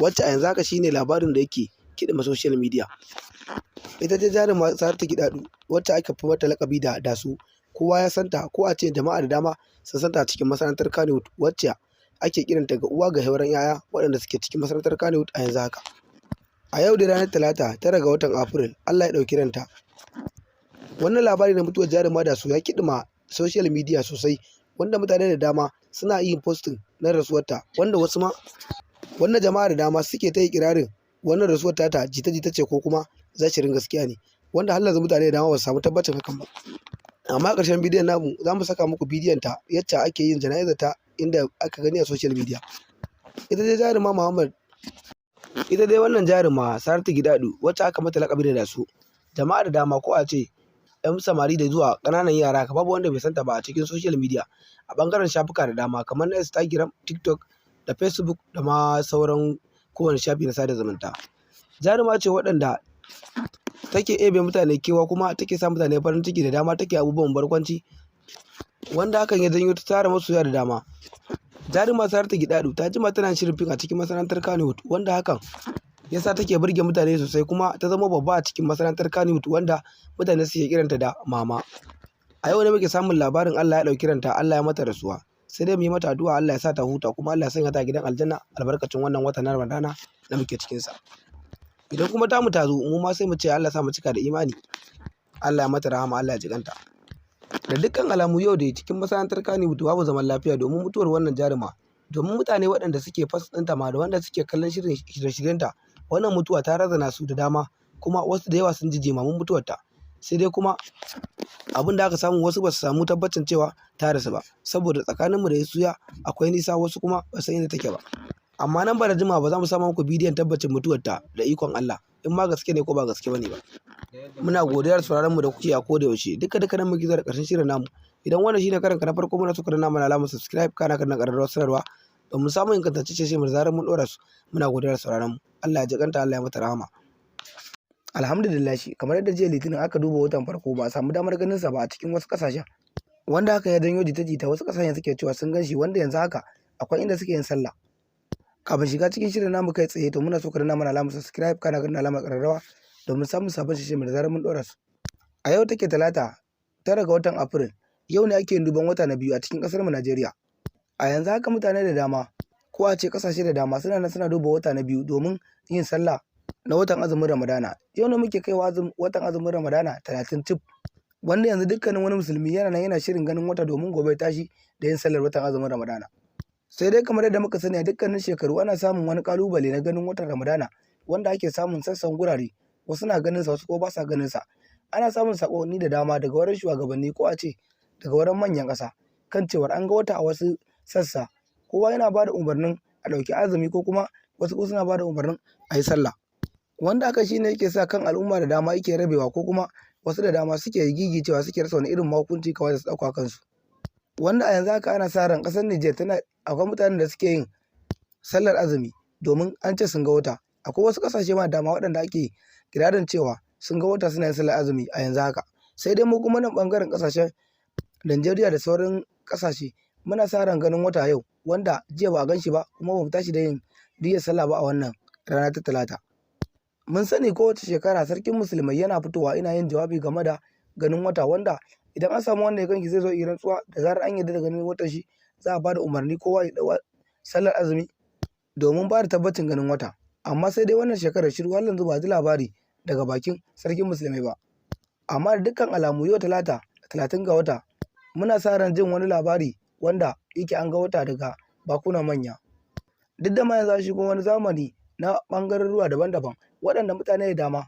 Wacce a yanzu haka shine labarin da yake kiɗima social media. Ita dai jaruma Saratu Gidado, wacce aka fi mata laƙabi da Daso, kowa ya santa, ko a ce jama'a da dama sun santa a cikin masana'antar Kannywood, wacce ake kiranta ga uwa ga sauran 'ya'ya waɗanda suke cikin masarautar Kannywood a yanzu haka. A yau dai ranar Talata, 9 ga watan Afrilu, Allah ya ɗauki ranta. Wannan labari na mutuwar jaruma Daso ya kiɗima social media sosai, wanda mutane da dama suna yin posting na rasuwarta, wanda wasu ma wanda jama'a da dama suke ta ikirarin wannan rasuwar tata jita-jita ce ko kuma zahirin gaskiya ne, wanda har yanzu mutane da dama ba su samu tabbacin hakan ba. Amma a ƙarshen bidiyon namu za mu saka muku bidiyon ta yacce ake yin jana'izar ta, inda aka gani a social media. Ita dai jaruma Muhammad, ita dai wannan jaruma Saratu Gidado, wacce aka mata laƙabi da Daso, jama'a da dama, ko a ce 'yan samari da zuwa ƙananan yara, babu wanda bai santa ba a cikin social media a ɓangaren shafuka da dama kamar na Instagram, TikTok da Facebook da ma sauran kowane shafi na sada zumunta. Jaruma ce waɗanda take ɗebe mutane kewa, kuma take sa mutane farin ciki da dama, take abubuwan barkwanci, wanda hakan ya janyo ta tara masoya da dama. Jaruma Saratu Gidado ta jima tana shirin fim a cikin masana'antar Kannywood, wanda hakan ya sa take burge mutane sosai, kuma ta zama babba a cikin masana'antar Kannywood, wanda mutane suke kiranta da Mama. A yau ne muke samun labarin Allah ya ɗauki ranta, Allah ya mata rasuwa. Sai dai mu yi mata addu'a, Allah ya sa ta huta, kuma Allah ya sanya ta a gidan aljanna albarkacin wannan wata na Ramadana da muke cikinsa. Idan kuma tamu ta zo, mu ma sai mu ce Allah ya sa mu cika da imani. Allah ya mata rahama, Allah ya ji ƙanta. Da dukkan alamu yau da cikin masana'antar Kannywood babu zaman lafiya domin mutuwar wannan jaruma. Domin mutane waɗanda suke fans ɗinta ma da wanda suke kallon shirin shirye-shiryenta, wannan mutuwa ta razana su da dama, kuma wasu da yawa sun ji jimamin mutuwarta. Sai dai kuma abin da aka samu, wasu ba su samu tabbacin cewa ta rasu ba, saboda tsakaninmu da suya akwai nisa, wasu kuma ba san inda take ba. Amma nan ba da jimawa ba za mu samu muku bidiyon tabbacin mutuwarta da ikon Allah, in ma gaske ne ko ba gaske bane ba. Muna godiya da sauraron mu da kuke a koda yaushe. Duka duka nan muke zuwa da ƙarshen shirin namu. Idan wannan shine karonka na farko, muna so ka danna mana alamar subscribe, kana kan ƙararrawar sanarwa domin samun ingantaccen shirin da zarar mun ɗora su. Muna godiya da sauraron mu. Allah ya ji ƙanta, Allah ya mata rahama. Alhamdulillah, kamar yadda jiya Litinin aka duba watan farko, ba a samu damar ganin sa ba a cikin wasu ƙasashen, wanda hakan ya janyo jita-jita, wasu ƙasashen suke cewa sun gan shi, wanda yanzu haka akwai inda suke yin sallah. Kafin shiga cikin shirin namu kai tsaye, to muna so ka danna mana alamar subscribe, kana kan alamar ƙararrawa domin samun sabon shirin da zarar mun ɗora su. A yau take Talata, 9 ga watan Afrilu, yau ne ake yin duban wata na biyu a cikin ƙasar mu Najeriya. A yanzu haka mutane da dama, ko a ce ƙasashe da dama, suna nan suna duba wata na biyu domin yin sallah na watan azumin Ramadana. Yau ne muke kaiwa watan azumin Ramadana 30 cif, wanda yanzu dukkanin wani musulmi yana nan yana shirin ganin wata domin gobe ya tashi da yin sallar watan azumin Ramadana. Sai dai kamar yadda muka sani, a dukkanin shekaru ana samun wani ƙalubale na ganin watan Ramadana, wanda ake samun sassan gurare, wasu na ganin sa, wasu ko ba sa ganin sa. Ana samun saƙonni da dama daga wurin shugabanni, ko a ce daga wurin manyan ƙasa, kan cewar an ga wata a wasu sassa. Kowa yana ba da umarnin a ɗauki azumi, ko kuma wasu ko suna ba da umarnin a yi sallah. Wanda haka shine yake sa kan al'umma da dama yake rabewa, ko kuma wasu da dama suke gigicewa, suke rasa wani irin mahukunci kawai su ɗauka kansu. Wanda a yanzu haka ana sa ran ƙasar Nijar tana akwai mutanen da suke yin sallar azumi domin an ce sun ga wata. Akwai wasu ƙasashe ma da dama waɗanda ake kirarin cewa sun ga wata, suna yin sallar azumi a yanzu haka. Sai dai mu kuma nan ɓangaren ƙasashen Najeriya da sauran ƙasashe muna sa ran ganin wata yau, wanda jiya ba a gan shi ba, kuma ba mu tashi da yin niyyar sallah ba a wannan rana ta Talata. Mun sani kowace shekara sarkin musulmai yana fitowa ina yin jawabi game da ganin wata, wanda idan an samu wanda ya ganshi zai zo yi rantsuwa. Da zarar an yarda da ganin watan shi, za a ba da umarni kowa ya ɗau sallar azumi domin ba da tabbacin ganin wata. Amma sai dai wannan shekarar shiru, har yanzu ba ji labari daga bakin sarkin musulmai ba. Amma da dukkan alamu yau Talata, 30 ga wata, muna sa ran jin wani labari wanda yake an ga wata daga bakunan manya. Duk da ma yanzu an shigo wani zamani na ɓangaroruwa daban-daban, waɗanda mutane da dama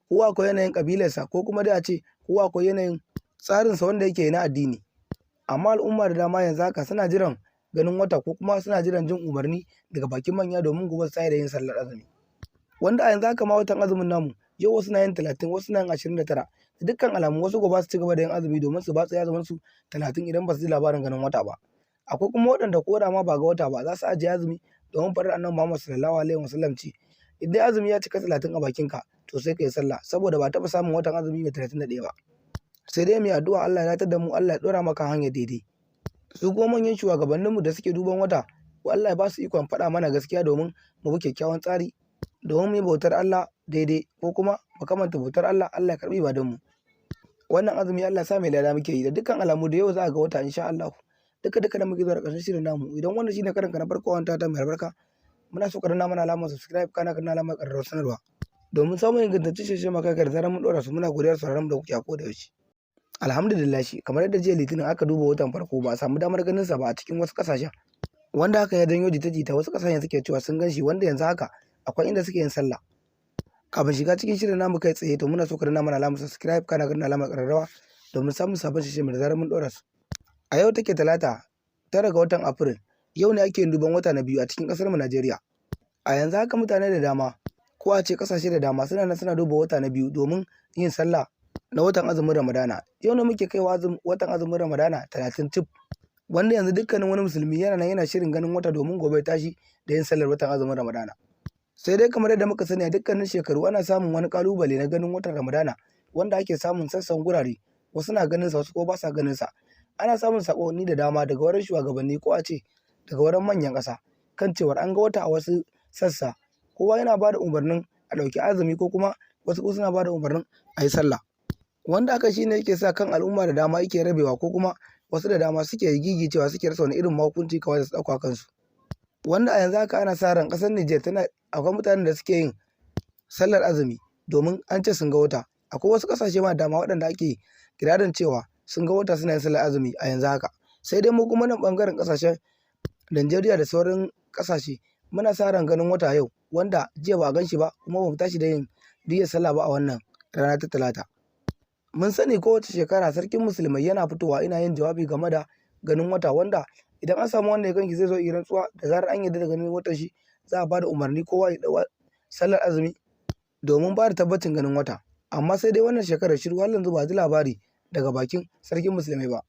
kowa akwai yanayin ƙabilarsa, ko kuma dai a ce kowa akwai yanayin tsarinsa wanda yake na addini. Amma al'umma da dama yanzu haka suna jiran ganin wata, ko kuma suna jiran jin umarni daga bakin manya domin gobe su tashi da yin sallar azumi. Wanda a yanzu haka ma watan azumin namu yau wasu na yin 30, wasu na yin 29. Da dukkan alamu wasu gobe su ci gaba da yin azumi domin su batse azumin su 30 idan ba su ji labarin ganin wata ba. Akwai kuma waɗanda ko da ma ba ga wata ba, za su ajiye azumi domin faɗar Annabi Muhammad Sallallahu Alaihi Wasallam ce idan azumi ya cika 30 a bakinka, to sai ka yi sallah, saboda ba taɓa samun watan azumi mai 31 ba. Sai dai mu yi addu'a, Allah ya datar da mu, Allah ya ɗora maka hanyar daidai. Su kuma manyan shugabanninmu da suke duban wata, Allah ya ba su ikon faɗa mana gaskiya domin mu bi kyakkyawan tsari, domin mu yi bautar Allah daidai ko kuma mu kamanta bautar Allah, Allah ya karɓi ibadunmu. Wannan azumi Allah ya sa mai lada muke yi. Da dukkan alamu da yau za a ga wata insha Allah. Duka duka da muke zuwa da ƙarshen shirin namu. Idan wannan shine karinka na farko a ta mai albarka, muna so ka danna mana alamar subscribe, kana ka danna alamar ƙararrawar sanarwa domin samun ingantaccen shirye-shiryen mu kai da zarar mun ɗora su. Muna godiya da sauraron mu da kuke a koda yaushe. Alhamdulillah, kamar yadda jiya Litinin aka duba watan farko, ba a samu damar ganin sa ba a cikin wasu ƙasashen, wanda haka ya janyo jita-jita, wasu ƙasashen suke cewa sun gan shi, wanda yanzu haka akwai inda suke yin sallah. Kafin shiga cikin shirin namu kai tsaye, to muna so ka danna mana alamar subscribe, kana ka danna alamar ƙararrawa domin samun sabon shirye-shirye da zarar mun ɗora su. A yau take Talata, 9 ga watan Afril, yau ne ake yin duban wata na biyu a cikin ƙasar mu Najeriya. A yanzu haka mutane da dama, ko a ce ƙasashe da dama, suna nan suna duba wata na biyu domin yin sallah na watan azumin Ramadana. Yau ne muke kaiwa watan azumin Ramadana 30 cif, wanda yanzu dukkanin wani musulmi yana nan yana shirin ganin wata domin gobe ya tashi da yin sallar watan azumin Ramadana. Sai dai kamar yadda muka sani, a dukkanin shekaru ana samun wani ƙalubale na ganin watan Ramadana, wanda ake samun sassan gurare, wasu na ganin sa, wasu ko ba sa ganin sa. Ana samun saƙonni da dama daga wurin shugabanni, ko a ce daga wurin manyan ƙasa, kan cewar an ga wata a wasu sassa. Kowa yana ba da umarnin a ɗauki azumi, ko kuma wasu ko suna ba da umarnin a yi sallah. Wanda haka shine yake sa kan al'umma da dama yake rabewa, ko kuma wasu da dama suke gigicewa, suke rasa wani irin mahukunci kawai su ɗauka kansu. Wanda a yanzu haka ana sa ran ƙasar Nijar tana akwai mutanen da suke yin sallar azumi domin an ce sun ga wata. Akwai wasu ƙasashe ma da dama waɗanda ake kirarin cewa sun ga wata suna yin sallar azumi a yanzu haka. Sai dai mu kuma nan ɓangaren ƙasashen Najeriya da sauran ƙasashe muna sa ran ganin wata yau, wanda jiya ba a gan shi ba, kuma ba mu tashi da yin niyyar sallah ba a wannan rana ta Talata. Mun sani kowace shekara sarkin musulmai yana fitowa ina yin jawabi game da ganin wata, wanda idan an samu wanda ya ganshi zai zo yi rantsuwa. Da zarar an yarda da ganin watan shi, za a ba da umarni kowa ya ɗau sallar azumi domin ba da tabbacin ganin wata. Amma sai dai wannan shekarar shiru, har yanzu ba a ji labari daga bakin sarkin musulmai ba.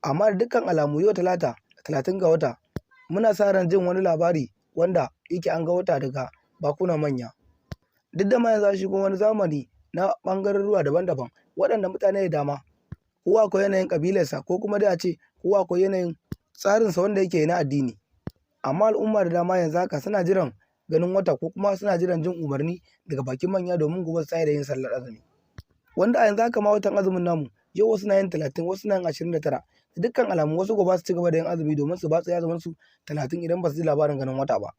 Amma da dukkan alamu yau Talata, 30 ga wata, muna sa ran jin wani labari wanda yake an ga wata daga bakunan manya. Duk da ma yanzu an shigo wani zamani na ɓangaroruwa daban-daban, waɗanda mutane da dama kowa akwai yanayin ƙabilarsa, ko kuma dai a ce kowa akwai yanayin tsarinsa wanda yake na addini. Amma al'umma da dama yanzu haka suna jiran ganin wata, ko kuma suna jiran jin umarni daga bakin manya domin gobe su tashi da yin sallar azumi. Wanda a yanzu haka ma watan azumin namu yau wasu na yin 30, wasu na yin 29. Da dukkan alamu wasu gobe su ci gaba da yin azumi domin su batse azumin su 30 idan ba su ji labarin ganin wata ba.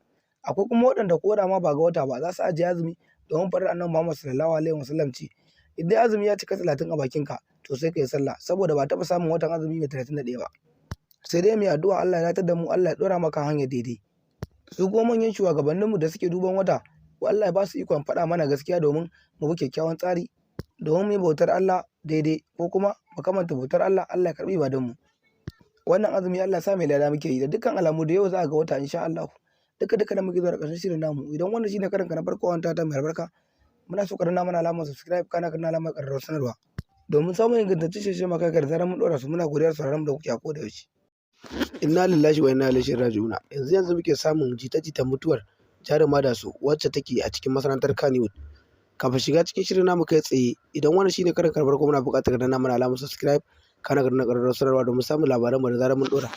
Akwai kuma waɗanda ko da ma ba ga wata ba, za su ajiye azumi domin faɗar Annabi Muhammad sallallahu alaihi wasallam ce idan azumi ya cika 30 a bakinka, to sai ka yi sallah, saboda ba taɓa samun watan azumi mai 31 ba. Sai dai mu yi addu'a, Allah ya datar da mu, Allah ya ɗora mu kan hanyar daidai. Su kuma manyan shugabanninmu da suke duban wata, Allah ya ba su ikon faɗa mana gaskiya domin mu bi kyakkyawan tsari, domin mu yi bautar Allah daidai ko kuma mu kamanta bautar Allah, Allah ya karɓi ibadunmu. Wannan azumi Allah ya sa mai lada muke yi. Da dukkan alamu da yau za a ga wata insha Allah. Duka duka da muke zuwa da ƙarshen shirin namu. Idan wannan shine karinka na farko a ta mai albarka, muna so ka danna mana alamar subscribe, kana ka danna alamar ƙararrawar sanarwa domin samun ingantaccen shirye-shirye mu kai da zarar mun ɗora su. Muna godiya da sauraron mu da kuke a koda yaushe. Inna lillahi wa inna ilaihi raji'una. Yanzu yanzu muke samun jita-jitan mutuwar jaruma Daso, wacce take a cikin masana'antar Kannywood. Kafin shiga cikin shirin namu kai tsaye, idan wannan shine karin ka na farko, muna buƙatar ka danna mana alamar subscribe, kana ka danna ƙararrawar sanarwa domin samun labaran mu da zarar mun ɗora.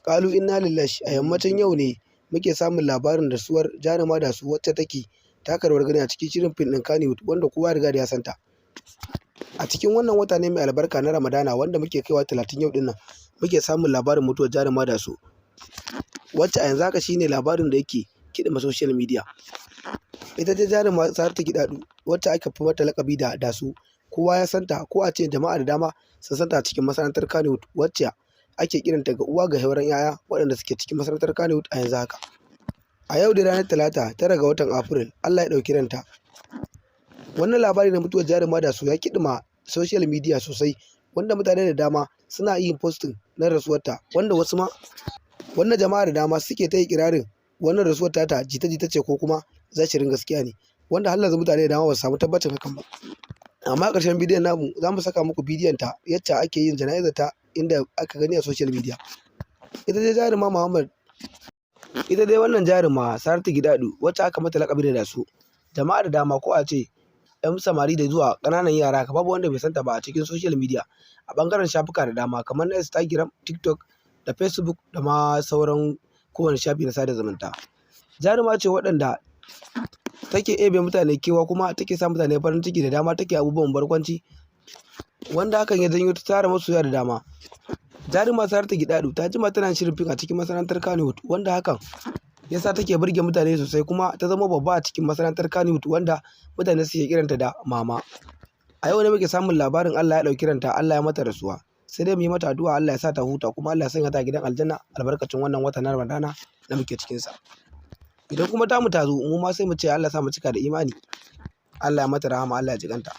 Ƙalu inna lillahi. A yammacin yau ne muke samun labarin rasuwar jaruma Daso, wacce take taka rawar gani a cikin shirin fim ɗin Kannywood, wanda kowa ya riga da ya santa. A cikin wannan wata ne mai albarka na Ramadana, wanda muke kaiwa 30 yau ɗin nan, muke samun labarin mutuwar jaruma Daso, wacce a yanzu haka shine labarin da yake kiɗima social media. Ita dai jaruma Saratu Gidado, wacce aka fi mata laƙabi da Daso, kowa ya santa, ko a ce jama'a da dama sun santa a cikin masana'antar Kannywood, wacce ake kiranta ga uwa ga sauran 'ya'ya waɗanda suke cikin masarautar Kannywood a yanzu haka. A yau da ranar Talata, 9 ga watan Afril, Allah ya ɗauki ranta. Wannan labari na mutuwar jaruma Daso ya kiɗima social media sosai, wanda mutane da dama suna yin posting na rasuwarta, wanda wasu ma wanda jama'a da dama suke ta ikirarin wannan rasuwar tata jita-jita ce ko kuma zahirin gaskiya ne, wanda har yanzu mutane da dama ba su samu tabbacin hakan ba. Amma a ƙarshen bidiyon namu za mu saka muku bidiyon ta yacce ake yin jana'izar ta, inda aka gani a social media. Ita dai jaruma Muhammad, ita dai wannan jaruma Saratu Gidado, wacce aka mata laƙabi da Daso, jama'a da dama, ko a ce 'yan samari da zuwa ƙananan yara, babu wanda bai santa ba a cikin social media a ɓangaren shafuka da dama kamar na Instagram, TikTok da Facebook da ma sauran kowane shafi na sada zumunta. Jaruma ce waɗanda take ebe mutane kewa kuma take sa mutane farin ciki da dama, take abubuwan barkwanci wanda hakan ya janyo ta tara masoya da dama. Jaruma Saratu Gidado ta jima tana shirin fim a cikin masana'antar Kannywood, wanda hakan ya sa take burge mutane sosai kuma ta zama babba a cikin masana'antar Kannywood wanda mutane suke kiranta da Mama. A yau ne muke samun labarin Allah ya ɗauki ranta, Allah ya mata rasuwa. Sai dai mu yi mata addu'a, Allah ya sa ta huta kuma Allah ya sanya ta gidan aljanna albarkacin wannan wata na Ramadana da muke cikinsa. Idan kuma tamu ta zo, mu ma sai mu ce Allah ya sa mu cika da imani. Allah ya mata rahama, Allah ya ji ƙanta.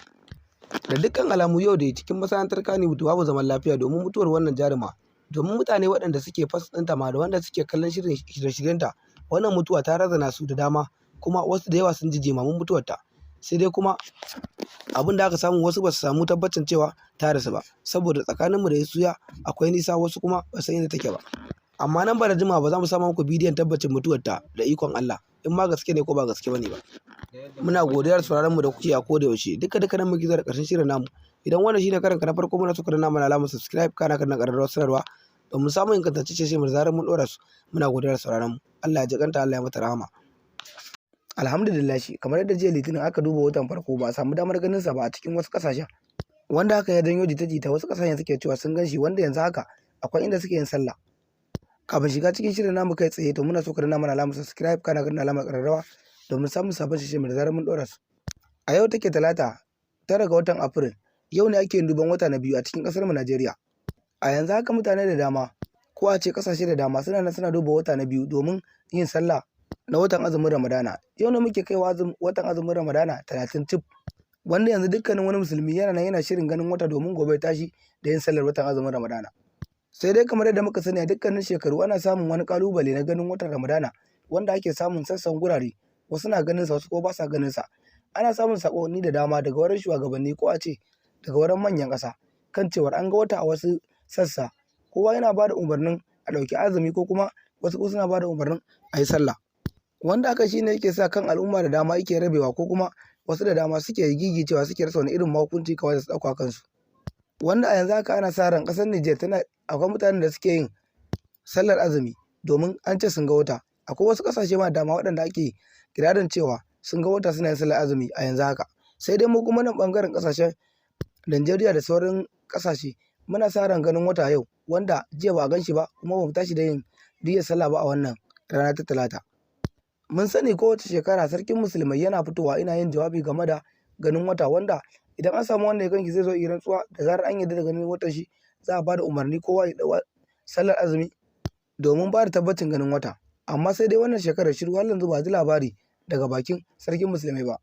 Da dukkan alamu yau dai cikin masana'antar Kannywood babu zaman lafiya domin mutuwar wannan jaruma. Domin mutane waɗanda suke fans ɗinta ma da wanda suke kallon shirye-shiryenta, wannan mutuwa ta razana su da dama kuma wasu da yawa sun ji jimamin mutuwarta. Sai dai kuma abin da aka samu, wasu ba su samu tabbacin cewa ta rasu ba, saboda tsakaninmu da suya akwai nisa, wasu kuma ba san inda take ba. Amma nan ba da jimawa ba za mu samu muku bidiyon tabbacin mutuwarta da ikon Allah, in ma gaske ne ko ba gaske bane ba. Muna godiya da sauraron mu da kuke a koda yaushe. Duka duka nan muke zuwa da ƙarshen shirin namu. Idan wannan shine karonka na farko, muna so ka danna mana alamar subscribe, kana kan ƙararrawar sanarwa domin samun ingantaccen shirye mu da zarar mun ɗora su. Muna godiya da sauraron mu. Allah ya ji ƙanta, Allah ya mata rahama. Alhamdulillah, kamar yadda jiya Litinin aka duba watan farko, ba a samu damar ganin sa ba a cikin wasu ƙasashen, wanda haka ya janyo jita-jita, wasu ƙasashen suke cewa sun gan shi, wanda yanzu haka akwai inda suke yin sallah. Kafin shiga cikin shirin namu kai tsaye, to muna so ka danna mana alamar subscribe, kana kan alamar ƙararrawa domin samun sabon shirye da zarar mun ɗora su. A yau take Talata, 9 ga watan Afril, yau ne ake yin duban wata na biyu a cikin ƙasar mu Najeriya. A yanzu haka mutane da dama, ko a ce ƙasashe da dama, suna nan suna duba wata na biyu domin yin sallah na watan azumin Ramadana. Yau ne muke kaiwa watan azumin Ramadana 30 cif, wanda yanzu dukkanin wani musulmi yana nan yana shirin ganin wata domin gobe ya tashi da yin sallar watan azumin Ramadana. Sai dai kamar yadda muka sani, a dukkanin shekaru ana samun wani ƙalubale na ganin watan Ramadana, wanda ake samun sassan gurare, wasu na ganin sa, wasu ko ba sa ganin sa. Ana samun saƙonni da dama daga wurin shugabanni, ko a ce daga wurin manyan ƙasa, kan cewar an ga wata a wasu sassa. Kowa yana ba da umarnin a ɗauki azumi, ko kuma wasu suna ba da umarnin a yi sallah. Wanda haka shine yake sa kan al'umma da dama yake rabewa, ko kuma wasu da dama suke gigicewa, suke rasa wani irin hukunci kawai su ɗauka kansu. Wanda a yanzu haka ana sa ran ƙasar Nijar tana akwai mutanen da suke yin sallar azumi domin an ce sun ga wata. Akwai wasu ƙasashe ma dama waɗanda ake kirarin cewa sun ga wata suna yin sallar azumi a yanzu haka. Sai dai mu kuma nan ɓangaren ƙasashen Najeriya da sauran ƙasashe muna sa ran ganin wata yau, wanda jiya ba a gan shi ba, kuma ba mu tashi da yin niyyar sallah ba a wannan rana ta Talata. Mun sani kowace shekara sarkin musulmai yana fitowa ina yin jawabi game da ganin wata, wanda idan an samu wanda ya ganshi zai zo yi rantsuwa. Da zarar an yarda da ganin watan shi, za a ba da umarni kowa ya ɗau sallar azumi domin ba da tabbacin ganin wata. Amma sai dai wannan shekarar shiru, har yanzu ba a ji labari daga bakin sarkin musulmai ba.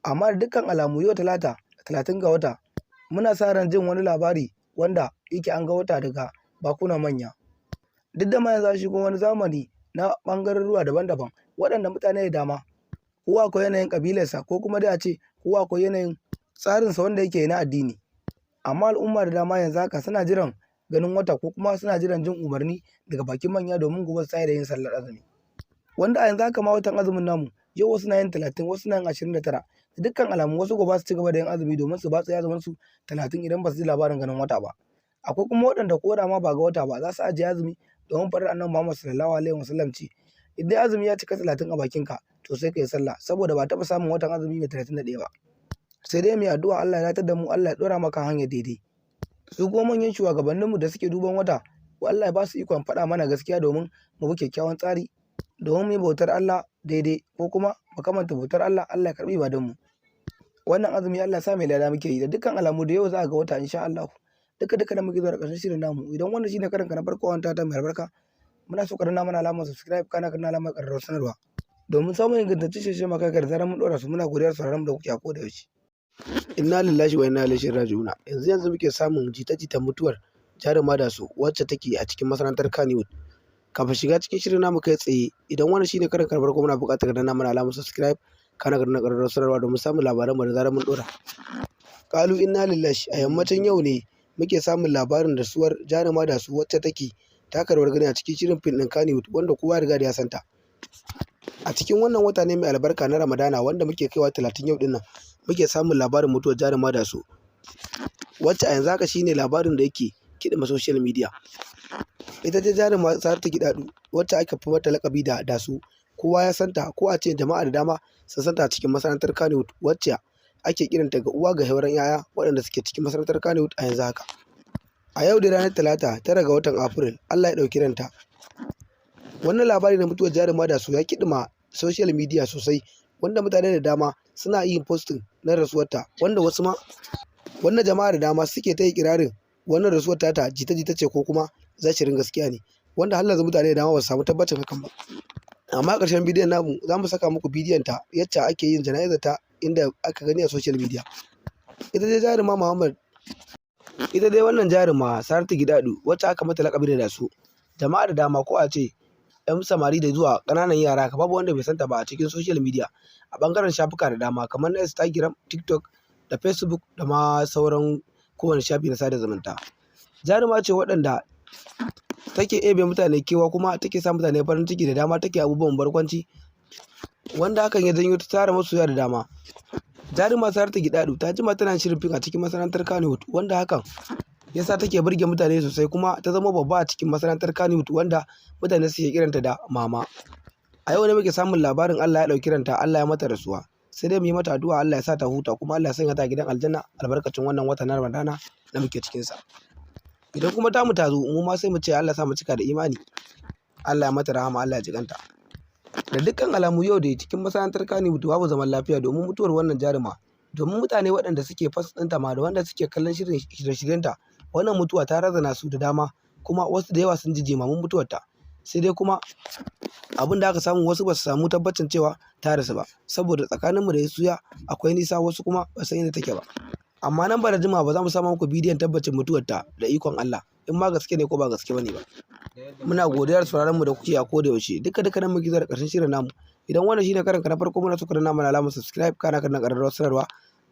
Amma da dukkan alamu yau Talata, 30 ga wata, muna sa ran jin wani labari wanda yake an ga wata daga bakunan manya. Duk da ma yanzu an shigo wani zamani na ɓangaroruwa daban-daban, waɗanda mutane da dama kowa akwai yanayin ƙabilarsa, ko kuma dai a ce kowa akwai yanayin tsarinsa wanda yake na addini. Amma al'umma da dama yanzu haka suna jiran ganin wata, ko kuma suna jiran jin umarni daga bakin manya domin gobe su tashi da yin sallar azumi. Wanda a yanzu haka ma watan azumin namu yau wasu na yin 30, wasu na yin 29. Da dukkan alamu wasu gobe su ci gaba da yin azumi domin su batse azumin su 30 idan ba su ji labarin ganin wata ba. Akwai kuma waɗanda ko da ma ba ga wata ba, za su ajiye azumi domin faɗar Annabi Muhammad sallallahu alaihi wasallam ce idan azumi ya cika 30 a bakinka, to sai ka yi sallah, saboda ba taɓa samun watan azumi mai 31 ba. Sai dai mu yi addu'a, Allah ya datar da mu, Allah ya ɗora mu kan hanyar daidai. Su kuma manyan shugabanninmu da suke duban wata, Allah ya ba su ikon faɗa mana gaskiya domin mu bi kyakkyawan tsari, domin mu yi bautar Allah daidai, ko kuma mu kamanta bautar Allah, Allah ya karɓi ibadunmu. Wannan azumi Allah ya sa mai lada muke yi. Da dukkan alamu da yau za a ga wata insha Allah. Duka duka da muke zuwa da ƙarshen shirin namu. Idan wannan shine karonka na farko a wannan mai albarka, muna so ka danna mana alamar subscribe, kana kan alamar ƙararrawar sanarwa domin samun ingantaccen shirye-shirye maka da zarar mun ɗora su. Muna godiya da sauraron mu da kuke a koda yaushe. Inna lillahi wa inna ilaihi raji'una. Yanzu yanzu muke samun jita-jitan mutuwar jaruma Daso, wacce take a cikin masana'antar Kannywood. Kafin shiga cikin shirin namu kai tsaye, idan wannan shine karonka na farko, muna buƙatar ka danna mana alamar subscribe, kana ka danna ƙararrawar sanarwa domin samun labaran mu da zarar mun ɗora. Kalu inna lillahi. A yammacin yau ne muke samun labarin rasuwar jaruma Daso, wacce take taka rawar gani a cikin shirin fim ɗin Kannywood, wanda kowa ya riga da ya santa. A cikin wannan wata ne mai albarka na Ramadana, wanda muke kaiwa 30 yau dinnan, muke samun labarin mutuwar jaruma Daso, wacce a yanzu haka shine labarin da yake kiɗima social media. Ita dai jaruma Saratu Gidado, wacce aka fi mata laƙabi da Daso, kowa ya santa, ko a ce jama'a da dama sun santa a cikin masana'antar Kannywood, wacce ake kiranta ga uwa ga sauran 'ya'ya waɗanda suke cikin masana'antar Kannywood a yanzu haka. A yau dai ranar Talata, 9 ga watan Afrilu, Allah ya ɗauki ranta. Wannan labari na mutuwar jaruma Daso ya kiɗima social media sosai, wanda mutane da dama suna yin posting na rasuwarta, wanda wasu ma wanda jama'a da dama suke ta ikirarin wannan rasuwar tata jita-jita ce ko kuma zahirin gaskiya ne, wanda har yanzu mutane da dama ba su samu tabbacin hakan ba. Amma a ƙarshen bidiyon namu za mu saka muku bidiyon ta yacce ake yin jana'izar ta, inda aka gani a social media. Ita dai jaruma Muhammad, ita dai wannan jaruma Saratu Gidado, wacce aka mata laƙabi da Daso, jama'a da dama, ko a ce 'yan samari da zuwa ƙananan yara, babu wanda bai santa ba a cikin social media, a ɓangaren shafuka da dama kamar na Instagram, TikTok da Facebook da ma sauran kowane shafi na sada zumunta. Jaruma ce waɗanda take ɗebe mutane kewa, kuma take sa mutane farin ciki da dama, take abubuwan barkwanci, wanda hakan ya janyo ta tara masoya da dama. Jaruma Saratu Gidado ta jima tana shirin fim a cikin masana'antar Kannywood, wanda hakan ya sa take burge mutane sosai, kuma ta zama babba a cikin masana'antar Kannywood, wanda mutane suke kiranta da Mama. A yau ne muke samun labarin Allah ya ɗauki ranta, Allah ya mata rasuwa. Sai dai mu yi mata addu'a, Allah ya sa ta huta, kuma Allah ya sanya ta a gidan aljanna albarkacin wannan wata na Ramadana da muke cikinsa. Idan kuma tamu ta zo, mu ma sai mu ce Allah ya sa mu cika da imani. Allah ya mata rahama, Allah ya ji ƙanta. Da dukkan alamu yau dai cikin masana'antar Kannywood babu zaman lafiya domin mutuwar wannan jaruma. Domin mutane waɗanda suke fans ɗinta ma da wanda suke kallon shirye-shiryenta, wannan mutuwa ta razana su da dama, kuma wasu da yawa sun ji jimamin mutuwarta. Sai dai kuma abin da aka samu, wasu ba su samu tabbacin cewa ta rasu ba, saboda tsakaninmu da suya akwai nisa, wasu kuma ba san inda take ba. Amma nan ba da jimawa ba za mu samu muku bidiyon tabbacin mutuwarta da ikon Allah, in ma gaske ne ko ba gaske bane ba. Muna godiya da sauraron mu da kuke a koda yaushe. Duka duka nan muke zuwa da ƙarshen shirin namu. Idan wannan shine karonka na farko, muna so ka danna mana alamar subscribe, kana kan ƙararrawar sanarwa,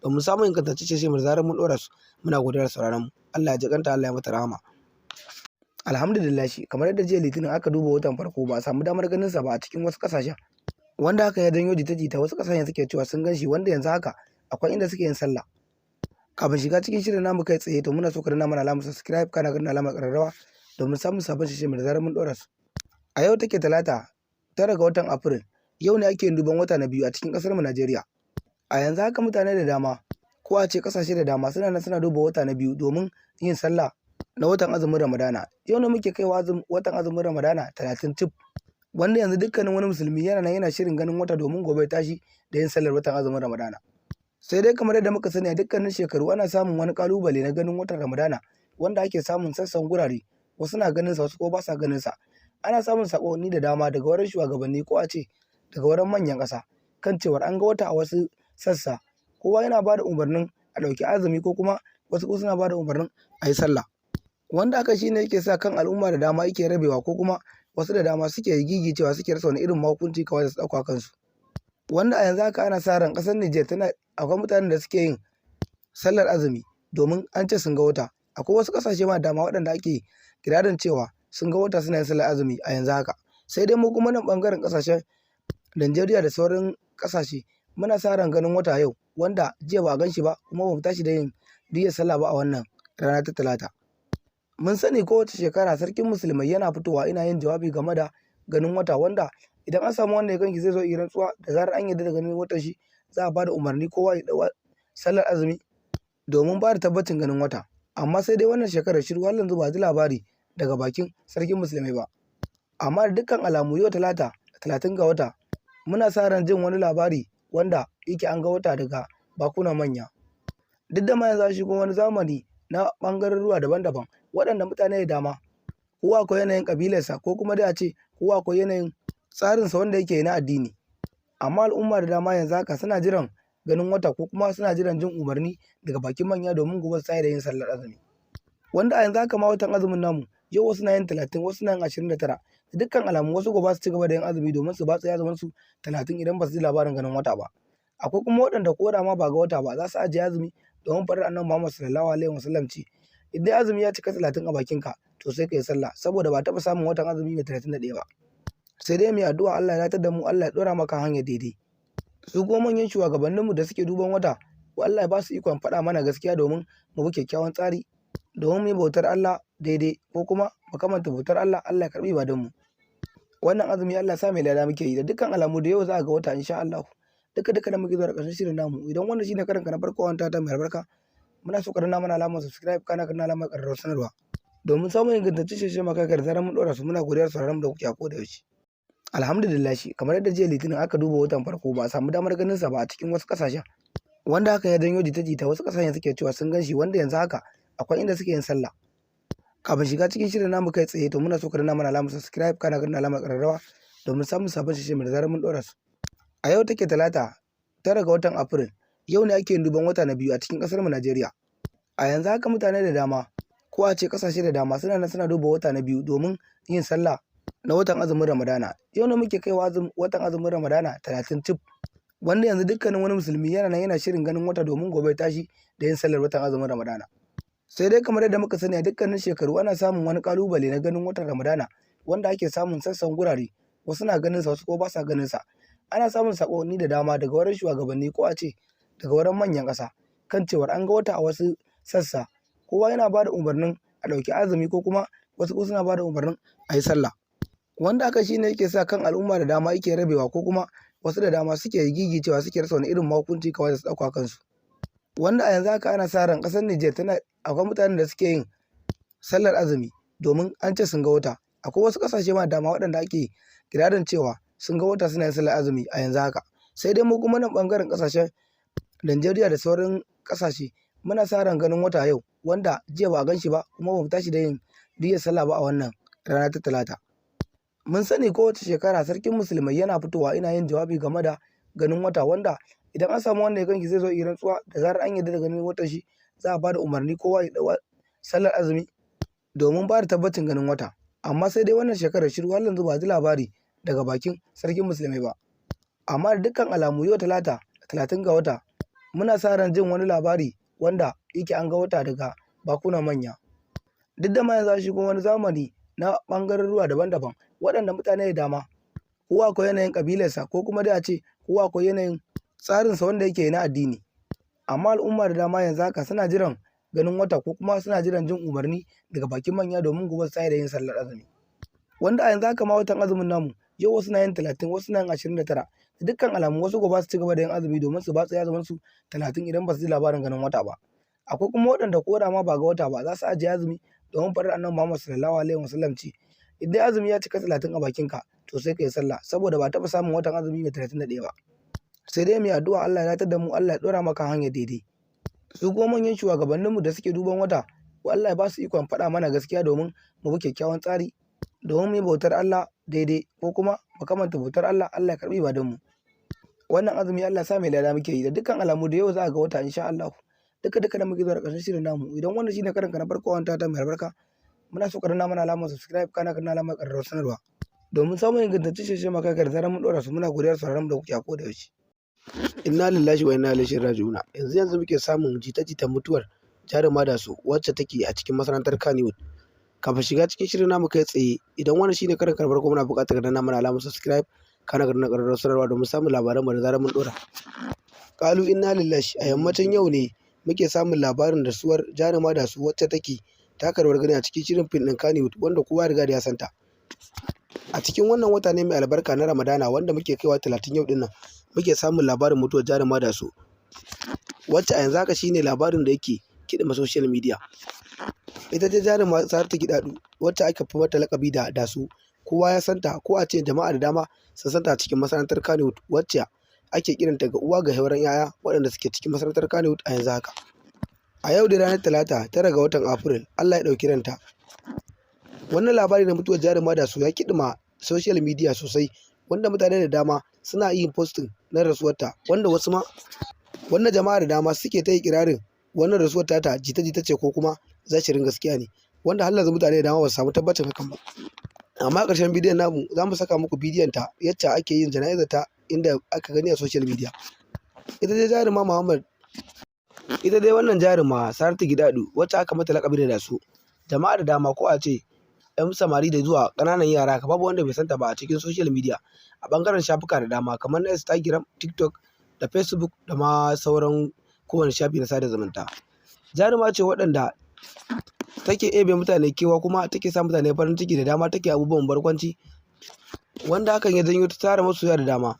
domin samun ingantaccen shiri da zarar mun ɗora su. Muna godiya da sauraron mu. Allah ya ji ƙanta, Allah ya mata rahama. Alhamdulillah, kamar yadda jiya Litinin aka duba watan farko, ba a samu damar ganin sa ba a cikin wasu ƙasashen, wanda hakan ya janyo jita-jita, wasu ƙasashen suke cewa sun gan shi, wanda yanzu haka akwai inda suke yin sallah. Kafin shiga cikin shirin namu kai tsaye, to muna so ka danna mana alamar subscribe, kana danna alamar ƙararrawa, domin samun sabon shirye da zarar mun ɗora su. A yau take Talata, 9 ga watan Afrilu, yau ne ake yin duban wata na biyu a cikin ƙasar mu Najeriya. A yanzu haka mutane da dama, ko a ce ƙasashe da dama, suna nan suna duba wata na biyu domin yin sallah na watan azumin Ramadana. Yau ne muke kaiwa watan azumin Ramadana 30 cif, wanda yanzu dukkanin wani musulmi yana nan yana shirin ganin wata domin gobe tashi da yin sallar watan azumin Ramadana. Sai dai kamar yadda muka sani, a dukkanin shekaru ana samun wani ƙalubale na ganin watan Ramadana, wanda ake samun sassan gurare, wasu na ganin sa, wasu ko ba sa ganin sa. Ana samun saƙonni da dama daga wurin shugabanni, ko a ce daga wurin manyan ƙasa, kan cewar an ga wata a wasu sassa. Kowa yana ba da umarnin a ɗauki azumi, ko kuma wasu ko suna ba da umarnin a yi sallah. Wanda haka shi ne yake sa kan al'umma da dama yake rabewa, ko kuma wasu da dama suke gigicewa, suke rasa wani irin mahukunci kawai su ɗauka kansu. Wanda a yanzu haka ana sa ran ƙasar Nijar tana akwai mutanen da suke yin sallar azumi domin an ce sun ga wata. Akwai wasu ƙasashe ma dama waɗanda ake kirarin cewa sun ga wata, suna yin sallar azumi a yanzu haka. Sai dai mu kuma nan ɓangaren ƙasashen Najeriya da sauran ƙasashe, muna sa ran ganin wata yau, wanda jiya ba a gan shi ba, kuma ba mu tashi da yin niyyar sallah ba a wannan rana ta Talata. Mun sani kowace shekara sarkin musulmai yana fitowa ina yin jawabi game da ganin wata, wanda idan an samu wanda ya gan shi zai zo yi rantsuwa. Da zarar an yarda da ganin watan shi, za a ba da umarni kowa ya ɗau sallar azumi domin ba da tabbacin ganin wata. Amma sai dai wannan shekarar shiru, har yanzu ba a ji labari daga bakin sarkin musulmai ba. Amma da dukkan alamu yau Talata, 30 ga wata, muna sa ran jin wani labari wanda yake an ga wata daga bakunan manya. Duk da ma yanzu an shigo wani zamani na ɓangaroruwa daban-daban, waɗanda mutane da dama kowa akwai yanayin ƙabilarsa, ko kuma dai a ce kowa akwai yanayin tsarinsa wanda yake na addini. Amma al'umma da dama yanzu haka suna jiran ganin wata, ko kuma suna jiran jin umarni daga bakin manya domin gobe su tashi da yin sallar azumi. Wanda a yanzu haka ma watan azumin namu yau wasu na yin 30, wasu na yin 29. Da dukkan alamu wasu gobe su ci gaba da yin azumi domin su batse azumin su 30 idan ba su ji labarin ganin wata ba. Akwai kuma waɗanda ko da ma ba ga wata ba, za su ajiye azumi, domin faɗar Annabi Muhammad sallallahu alaihi wasallam ce, idan azumi ya cika 30 a bakinka, to sai ka yi sallah, saboda ba taɓa samun watan azumi mai 31 ba. Sai dai mu yi addu'a, Allah ya datar da mu, Allah ya ɗora maka hanyar daidai. Su kuma manyan shugabanninmu da suke duban wata, Allah ya ba su ikon faɗa mana gaskiya domin mu bi kyakkyawan tsari, domin mu yi bautar Allah daidai ko kuma mu kamanta bautar Allah, Allah ya karɓi ibadunmu. Wannan azumi Allah ya sa mai lada muke yi. Da dukkan alamu da yau za a ga wata insha Allah. Duka duka da muke zuwa ƙarshen shirin namu. Idan wannan shine karinka na farko wanta ta mai albarka, muna so ka danna mana alamar subscribe, kana ka danna alamar ƙararrawar sanarwa domin samun ingantaccen shirye-shiryen mu da zarar mun ɗora su. Muna godiya da sauraron mu da kuke a koda yaushe. Alhamdulillah, shi kamar yadda jiya Litinin aka duba watan farko, ba a samu damar ganin sa ba a cikin wasu ƙasashen, wanda hakan ya janyo jita-jita, wasu ƙasashen suke cewa sun gan shi, wanda yanzu haka akwai inda suke yin sallah. Kafin shiga cikin shirin namu kai tsaye, to muna so ka danna mana alamar subscribe, kana ka danna alamar ƙararrawa domin samun sabon shirye-shiryen da zarar mun ɗora su. A yau take Talata, 9 ga watan Afril, yau ne ake yin duban wata na biyu a cikin ƙasar mu Najeriya. A yanzu haka mutane da dama, ko a ce ƙasashe da dama, suna nan suna duba wata na biyu domin yin sallah na watan azumin Ramadana. Yau ne muke kaiwa watan azumin Ramadana 30 cif, wanda yanzu dukkanin wani musulmi yana nan yana shirin ganin wata domin gobe ya tashi da yin sallar watan azumin Ramadana. Sai dai kamar yadda muka sani, a dukkanin shekaru ana samun wani ƙalubale na ganin watan Ramadana, wanda ake samun sassan gurare, wasu na ganin sa, wasu ko ba sa ganin sa. Ana samun saƙonni da dama daga wurin shugabanni, ko a ce daga wurin manyan ƙasa, kan cewar an ga wata a wasu sassa. Kowa yana ba da umarnin a ɗauki azumi, ko kuma wasu ko suna ba da umarnin a yi sallah, wanda haka shine yake sa kan al'umma da dama yake rabewa, ko kuma wasu da dama suke gigicewa, suke rasa wani irin mahukunci kawai su ɗauka kansu. Wanda a yanzu haka ana sa ran ƙasar Nijar tana akwai mutanen da suke yin sallar azumi domin an ce sun ga wata. Akwai wasu ƙasashe ma da dama waɗanda ake kirarin cewa sun ga wata suna yin sallar azumi a yanzu haka. Sai dai mu kuma nan ɓangaren ƙasashen Najeriya da sauran ƙasashe muna sa ran ganin wata yau, wanda jiya ba a gan shi ba, kuma ba mu tashi da yin niyyar sallah ba a wannan rana ta Talata. Mun sani kowace shekara sarkin musulmai yana fitowa ina yin jawabi game da ganin wata, wanda idan an samu wanda ya ganshi zai zo yi rantsuwa. Da zarar an yarda da ganin watan shi, za a ba da umarni kowa ya ɗau sallar azumi domin ba da tabbacin ganin wata. Amma sai dai wannan shekarar shiru, har yanzu ba a ji labari daga bakin sarkin musulmai ba. Amma da dukkan alamu yau Talata, 30 ga wata, muna sa ran jin wani labari wanda yake an ga wata daga bakunan manya. Duk da ma yanzu an shigo wani zamani na ɓangaroruwa daban-daban, waɗanda mutane da dama kowa akwai yanayin ƙabilarsa, ko kuma dai a ce kowa akwai yanayin tsarinsa wanda yake na addini. Amma al'umma da dama yanzu haka suna jiran ganin wata, ko kuma suna jiran jin umarni daga bakin manya domin gobe su tashi da yin sallar azumi. Wanda a yanzu haka ma watan azumin namu yau wasu na yin 30, wasu na yin 29. Da dukkan alamu wasu gobe su ci gaba da yin azumi domin su batse azumin su 30 idan ba su ji labarin ganin wata ba. Akwai kuma waɗanda ko da ma ba ga wata ba, za su ajiye azumi domin faɗar Annabi Muhammad Sallallahu Alaihi Wasallam ce idan azumi ya cika 30 a bakinka, to sai ka yi sallah, saboda ba taɓa samun watan azumi mai 31 ba. Sai dai mu yi addu'a, Allah ya datar da mu, Allah ya ɗora maka hanyar daidai. Su kuma manyan shugabanninmu da suke duban wata, Allah ya ba su ikon faɗa mana gaskiya domin mu bi kyakkyawan tsari domin mu yi bautar Allah daidai, ko kuma mu kamanta bautar Allah, Allah ya karɓi ibadunmu. Wannan azumi Allah ya sa mai lada muke yi. Da dukkan alamu da yau za a ga wata insha Allah. Duka duka da muke zuwa ƙarshen shirin namu. Idan wannan shine karinka na farko wanta ta mai albarka, muna so ka danna mana alamar subscribe, kana ka danna alamar ƙararrawar sanarwa domin samun ingantaccen shirye-shiryen mu da zarar mun ɗora su. Muna godiya da sauraron mu da kuke a koda yaushe. Inna lillahi wa inna ilaihi raji'una. Yanzu yanzu muke samun jita-jitan mutuwar jaruma Daso, wacce take a cikin masana'antar Kannywood. Kafin shiga cikin shirin namu kai tsaye, idan wannan shine karin ka na farko, muna buƙatar ka danna mana alamar subscribe, kana ka danna ƙararrawar sanarwa domin samun labaran mu da zarar mun ɗora. Kalu inna lillahi. A yammacin yau ne muke samun labarin rasuwar jaruma Daso, wacce take taka rawar gani a cikin shirin fim ɗin Kannywood, wanda kowa ya riga da ya santa. A cikin wannan wata ne mai albarka na Ramadana, wanda muke kaiwa 30 yau dinnan, muke samun labarin mutuwar jaruma Daso, wacce a yanzu haka shine labarin da yake kiɗima social media. Ita dai jaruma Saratu Gidado, wacce aka fi mata laƙabi da Daso, kowa ya santa, ko a ce jama'a da dama sun santa a cikin masana'antar Kannywood, wacce ake kiranta ga uwa ga sauran 'ya'ya waɗanda suke cikin masana'antar Kannywood a yanzu haka. A yau da ranar Talata, 9 ga watan Afril, Allah ya ɗauki ranta. Wannan labari na mutuwar jaruma Daso ya kiɗima social media sosai, wanda mutane da dama suna yin posting na rasuwarta, wanda wasu ma wanda jama'a da dama suke ta ikirarin wannan rasuwar tata jita-jita ce ko kuma zashirin gaskiya ne, wanda har yanzu mutane da dama ba su samu tabbacin hakan ba. Amma a ƙarshen bidiyon namu za mu saka muku bidiyon ta yacce ake yin jana'izar ta, inda aka gani a social media. Ita dai jaruma Muhammad, ita dai wannan jaruma Saratu Gidado, wacce aka mata laƙabi da Daso, jama'a da dama, ko a ce 'yan samari da zuwa ƙananan yara, babu wanda bai santa ba a cikin social media a ɓangaren shafuka da dama kamar na Instagram, TikTok da Facebook da ma sauran kowane shafi na sada zumunta. Jaruma ce waɗanda Take ebe mutane kewa kuma take sa mutane farin ciki da dama, take abubuwan barkwanci, wanda hakan ya janyo ta tara masoya da dama.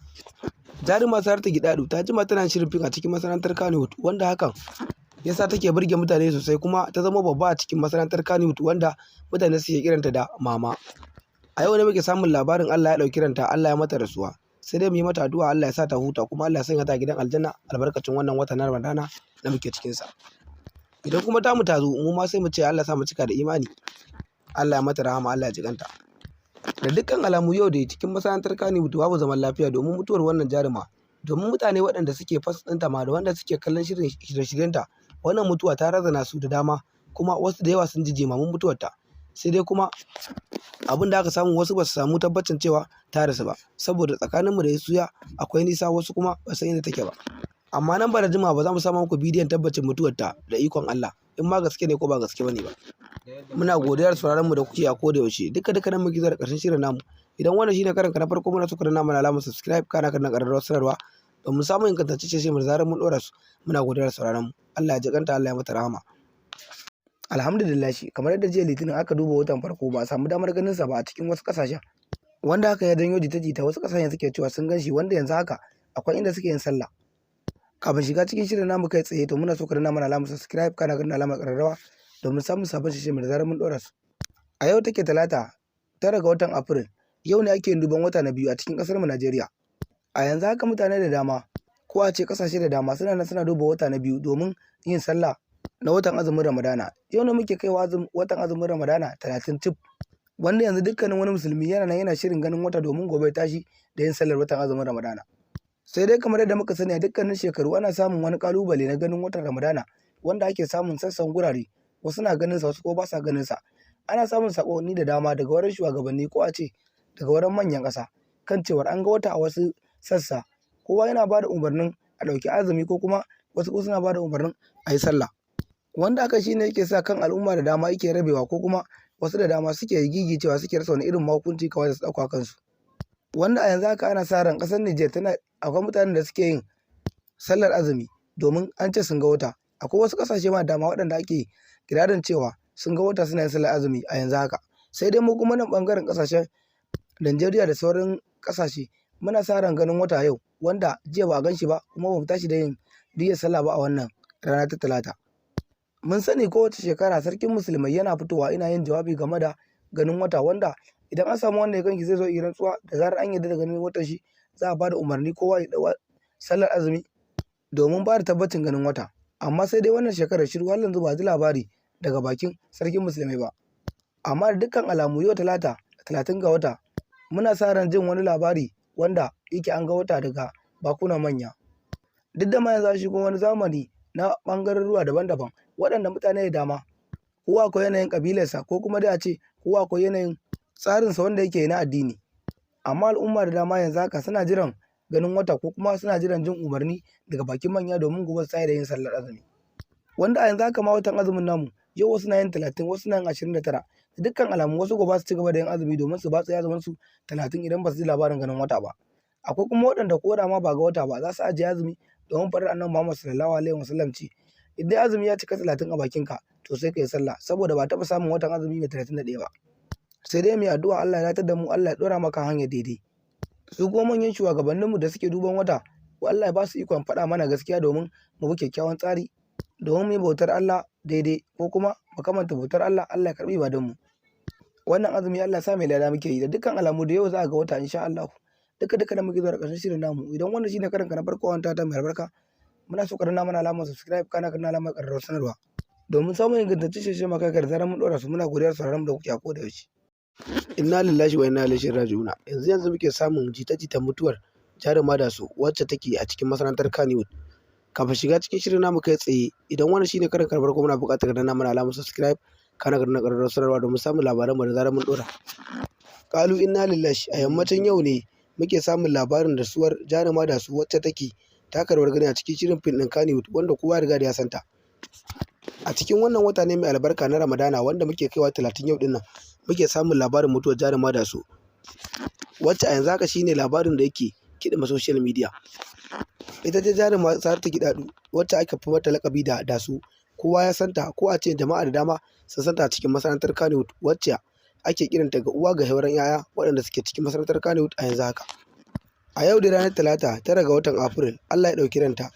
Jaruma Saratu Gidado ta jima tana shirin fim a cikin masana'antar Kannywood, wanda hakan ya sa take burge mutane sosai kuma ta zama babba a cikin masana'antar Kannywood, wanda mutane suke kiranta da Mama. A yau ne muke samun labarin Allah ya ɗauki ranta, Allah ya mata rasuwa. Sai dai mu yi mata addu'a, Allah ya sa ta huta kuma Allah ya sanya ta gidan aljanna albarkacin wannan wata na Ramadana da muke cikinsa. Idan kuma tamu ta zo, mu ma sai mu ce Allah ya sa mu cika da imani. Allah ya mata rahama, Allah ya ji kanta. Da dukkan alamu yau dai cikin masana'antar Kannywood babu zaman lafiya domin mutuwar wannan jaruma. Domin mutane waɗanda suke fans ɗinta ma da wanda suke kallon shirye-shiryenta, wannan mutuwa ta razana su da dama, kuma wasu da yawa sun ji jimamin mutuwarta. Sai dai kuma abin da aka samu, wasu ba su samu tabbacin cewa ta rasu ba, saboda tsakaninmu da suya akwai nisa, wasu kuma ba san inda take ba. Amma nan ba da jimawa ba za mu samu muku bidiyon tabbacin mutuwarta da ikon Allah, in ma gaske ne ko ba gaske bane ba. Muna godiya da sauraron mu da kuke a koda yaushe. Duka duka nan muke zuwa da ƙarshen shirin namu. Idan wannan shine karonka na farko, muna so ka danna mana alamar subscribe, kana kan ƙararrawar sanarwa domin samun ingantaccen shirye mu da zarar mun ɗora su. Muna godiya da sauraron mu. Allah ya ji kanta, Allah ya mata rahama. Alhamdulillah, kamar yadda jiya Litinin aka duba watan farko, ba a samu damar ganin sa ba a cikin wasu ƙasashen, wanda haka ya janyo jita-jita, wasu ƙasashen suke cewa sun gan shi, wanda yanzu haka akwai inda suke yin sallah. Kafin shiga cikin shirin namu kai tsaye, to muna so ka danna mana alamar subscribe, kana danna alamar ƙararrawa domin samun sabon shirye mu da zarar mun ɗora su. A yau take Talata, 9 ga watan Afril, yau ne ake yin duban wata na biyu a cikin ƙasar mu Najeriya. A yanzu haka mutane da dama, ko a ce ƙasashe da dama, suna nan suna duba wata na biyu domin yin sallah na watan azumin Ramadana. Yau ne muke kaiwa watan azumin Ramadana 30 cif, wanda yanzu dukkanin wani musulmi yana nan yana shirin ganin wata domin gobe ya tashi da yin sallar watan azumin Ramadana. Sai dai kamar yadda muka sani, a dukkanin shekaru ana samun wani ƙalubale na ganin watan Ramadana, wanda ake samun sassan gurare, wasu na ganin sa, wasu ko ba sa ganin sa. Ana samun saƙonni da dama daga wurin shugabanni, ko a ce daga wurin manyan ƙasa, kan cewar an ga wata a wasu sassa. Kowa yana ba da umarnin a ɗauki azumi, ko kuma wasu suna ba da umarnin a yi sallah. Wanda haka shine yake sa kan al'umma da dama yake rabewa, ko kuma wasu da dama suke gigicewa, suke rasa wani irin hukunci kawai su ɗauka kansu. Wanda a yanzu haka ana sa ran ƙasar Nijar tana akwai mutanen da suke yin sallar azumi domin an ce sun ga wata. Akwai wasu ƙasashe ma da dama waɗanda ake kirarin cewa sun ga wata suna yin sallar azumi a yanzu haka. Sai dai mu kuma nan ɓangaren ƙasashen Najeriya da sauran ƙasashe muna sa ran ganin wata yau, wanda jiya ba a gan shi ba, kuma ba mu tashi da yin niyyar sallah ba a wannan rana ta Talata. Mun sani kowace shekara sarkin musulmai yana fitowa ina yin jawabi game da ganin wata, wanda idan an samu wanda ya ganshi zai zo yi rantsuwa. Da zarar an yarda da ganin watan shi, za a ba da umarni kowa ya ɗau sallar azumi domin ba da tabbacin ganin wata. Amma sai dai wannan shekarar shiru, har yanzu ba a ji labari daga bakin sarkin musulmai ba. Amma da dukkan alamu yau Talata, 30 ga wata, muna sa ran jin wani labari wanda yake an ga wata daga bakunan manya. Duk da ma yanzu an shigo wani zamani na ɓangaroruwa daban-daban, waɗanda mutane da dama kowa akwai yanayin ƙabilarsa, ko kuma dai a ce kowa akwai yanayin tsarinsa wanda yake na addini. Amma al'umma da dama yanzu haka suna jiran ganin wata, ko kuma suna jiran jin umarni daga bakin manya domin gobe su tashi da yin sallar azumi. Wanda a yanzu haka ma watan azumin namu yau wasu na yin 30, wasu na yin 29. Da dukkan alamu wasu gobe su ci gaba da yin azumi domin su batse azumin su 30 idan ba su ji labarin ganin wata ba. Akwai kuma waɗanda ko da ma ba ga wata ba, za su ajiye azumi domin faɗar Annabi Muhammad sallallahu alaihi wasallam ce idan azumi ya cika 30 a bakinka, to sai ka yi sallah, saboda ba taɓa samun watan azumi mai 31 ba. Sai dai mu yi addu'a, Allah ya datar da mu, Allah ya ɗora maka hanyar daidai. Su kuma manyan shugabanninmu da suke duban wata, Allah ya ba su ikon faɗa mana gaskiya domin mu bi kyakkyawan tsari, domin mu yi bautar Allah daidai, ko kuma mu kamanta bautar Allah, Allah ya karɓi ibadunmu. Wannan azumi Allah ya sa mai lada muke yi. Da dukkan alamu da yau za a ga wata insha Allah. Duka duka da muke zuwa da ƙarshen shirin namu. Idan wannan shine karonka na farko a ta mai albarka, muna so ka danna mana alamar subscribe, kana danna alamar ƙararrawar sanarwa domin samun ingantaccen shirye maka da zarar mun ɗora su. Muna godiya da sauraron mu da kuke a koda yaushe. Inna lillahi wa inna ilaihi raji'una. Yanzu yanzu muke samun jita-jitan mutuwar jaruma Daso, wacce take a cikin masana'antar Kannywood. Kafin shiga cikin shirin namu kai tsaye, idan wannan shine karonka na farko, muna buƙatar ka danna mana alamar subscribe, kana danna ƙararrawar sanarwa domin samun labaran mu da zarar mun ɗora. Kalu inna lillahi. A yammacin yau ne muke samun labarin rasuwar jaruma Daso, wacce take taka rawar gani a cikin shirin fim ɗin Kannywood, wanda kowa ya riga da ya santa. A cikin wannan wata ne mai albarka na Ramadana, wanda muke kaiwa 30 yau ɗin nan, muke samun labarin mutuwar jaruma Daso, wacce a yanzu haka shine labarin da yake kiɗima social media. Ita dai jaruma Saratu Gidado, wacce aka fi mata laƙabi da Daso, Kowa ya santa, ko a ce jama'a da dama sun santa a cikin masana'antar Kannywood, wacce ake kiranta ga uwa ga sauran 'ya'ya waɗanda suke cikin masana'antar Kannywood a yanzu haka. A yau dai ranar Talata, 9 ga watan Afrilu, Allah ya ɗauki ranta.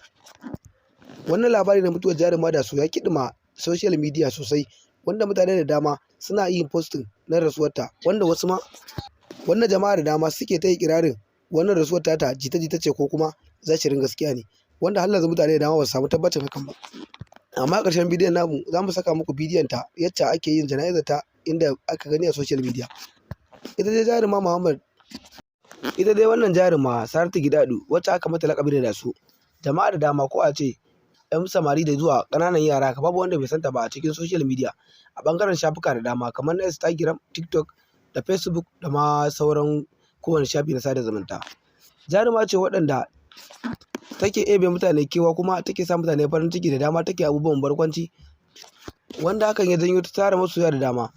Wannan labari na mutuwar jaruma Daso ya kiɗima social media sosai, wanda mutane da dama suna yin posting na rasuwarta, wanda wasu ma wanda jama'a da dama suke ta ikirarin wannan rasuwar tata jita-jita ce ko kuma zahirin gaskiya ne, wanda har yanzu mutane da dama ba su samu tabbacin hakan ba. Amma a ƙarshen bidiyon namu za mu saka muku bidiyon ta yacce ake yin jana'izar ta, inda aka gani a social media. Ita dai jaruma Muhammad, ita dai wannan jaruma Saratu Gidado, wacce aka mata laƙabi da Daso, jama'a da dama, ko a ce 'yan samari da zuwa ƙananan yara, babu wanda bai santa ba a cikin social media a ɓangaren shafuka da dama kamar na Instagram, TikTok da Facebook da ma sauran kowane shafi na sada zumunta. Jaruma ce waɗanda take ɗebe mutane kewa, kuma take sa mutane farin ciki da dama, take abubuwan barkwanci, wanda hakan ya janyo ta tara masoya da dama.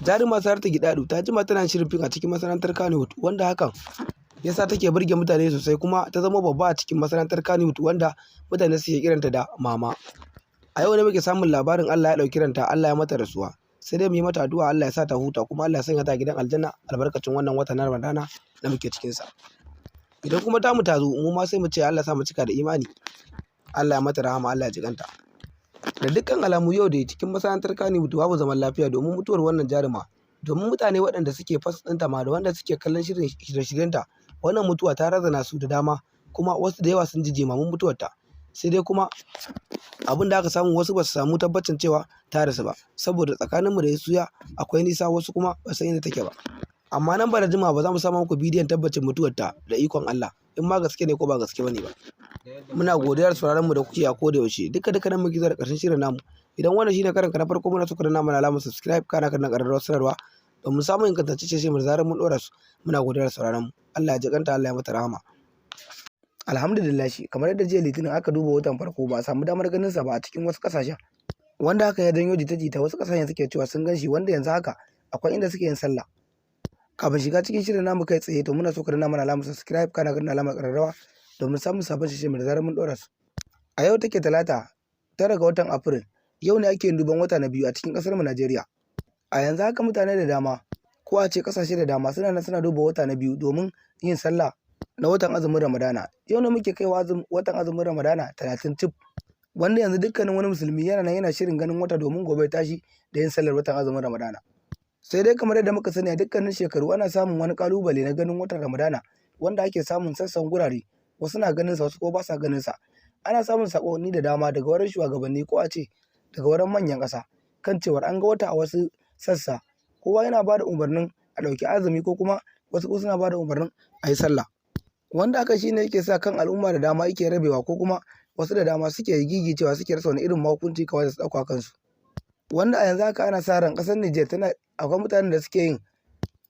Jaruma Saratu Gidado ta jima tana shirin fim a cikin masana'antar Kannywood, wanda hakan ya sa take burge mutane sosai, kuma ta zama babba a cikin masana'antar Kannywood, wanda mutane suke kiranta da Mama. A yau ne muke samun labarin Allah ya ɗauki ranta, Allah ya mata rasuwa. Sai dai mu yi mata addu'a, Allah ya sa ta huta, kuma Allah ya sanya ta gidan aljanna albarkacin wannan wata na Ramadana da muke cikinsa. Idan kuma tamu ta zo, mu ma sai mu ce Allah ya sa mu cika da imani. Allah ya mata rahama, Allah ya ji ƙanta. Da dukkan alamu yau dai cikin masana'antar Kannywood babu zaman lafiya domin mutuwar wannan jaruma. Domin mutane waɗanda suke fans ɗinta ma da wanda suke kallon shirye-shiryenta, wannan mutuwa ta razana su da dama, kuma wasu da yawa sun ji jimamin mutuwarta. Sai dai kuma abin da aka samu, wasu ba su samu tabbacin cewa ta rasu ba, saboda tsakaninmu da suya akwai nisa, wasu kuma ba san inda take ba. Amma nan ba da jimawa ba za mu samu muku bidiyon tabbacin mutuwarta da ikon Allah, in ma gaske ne ko ba gaske bane ba. Muna godiya da sauraron mu da kuke a koda yaushe. Duka duka nan muke zuwa da ƙarshen shirin namu. Idan wannan shine karonka na farko, muna so ka danna mana alamar subscribe, kana kan ƙararrawar sanarwa domin samun ingantaccen shirye mu da zarar mun ɗora su. Muna godiya da sauraron mu. Allah ya ji ƙanta, Allah ya mata rahama. Alhamdulillah, kamar yadda jiya Litinin aka duba watan farko, ba a samu damar ganin sa ba a cikin wasu ƙasashen, wanda haka ya janyo jita-jita, wasu ƙasashen suke cewa sun gan shi, wanda yanzu haka akwai inda suke yin sallah. Kafin shiga cikin shirin namu kai tsaye, to muna so ka danna mana alamar subscribe, kana kan alamar ƙararrawa domin samun sabon shirye da zarar mun ɗora su. A yau take Talata, 9 ga watan Afrilu, yau ne ake yin duban wata na biyu a cikin ƙasar mu Najeriya. A yanzu haka mutane da dama, ko a ce ƙasashe da dama, suna nan suna duba wata na biyu domin yin sallah na watan azumin Ramadana. Yau ne muke kaiwa watan azumin Ramadana 30 cif, wanda yanzu dukkanin wani musulmi yana nan yana shirin ganin wata domin gobe ya tashi da yin sallar watan azumin Ramadana. Sai dai kamar yadda muka sani, a dukkanin shekaru ana samun wani ƙalubale na ganin watan Ramadana, wanda ake samun sassan gurare, wasu na ganin sa, wasu ko ba sa ganin sa. Ana samun saƙonni da dama daga wurin shugabanni, ko a ce daga wurin manyan ƙasa, kan cewar an ga wata a wasu sassa. Kowa yana ba da umarnin a ɗauki azumi, ko kuma wasu suna ba da umarnin a yi sallah. Wanda haka shine yake sa kan al'umma da dama yake rabewa, ko kuma wasu da dama suke gigicewa, suke rasa wani irin hukunci kawai su ɗauka kansu. Wanda a yanzu haka ana sa ran ƙasar Nijar tana akwai mutanen da suke yin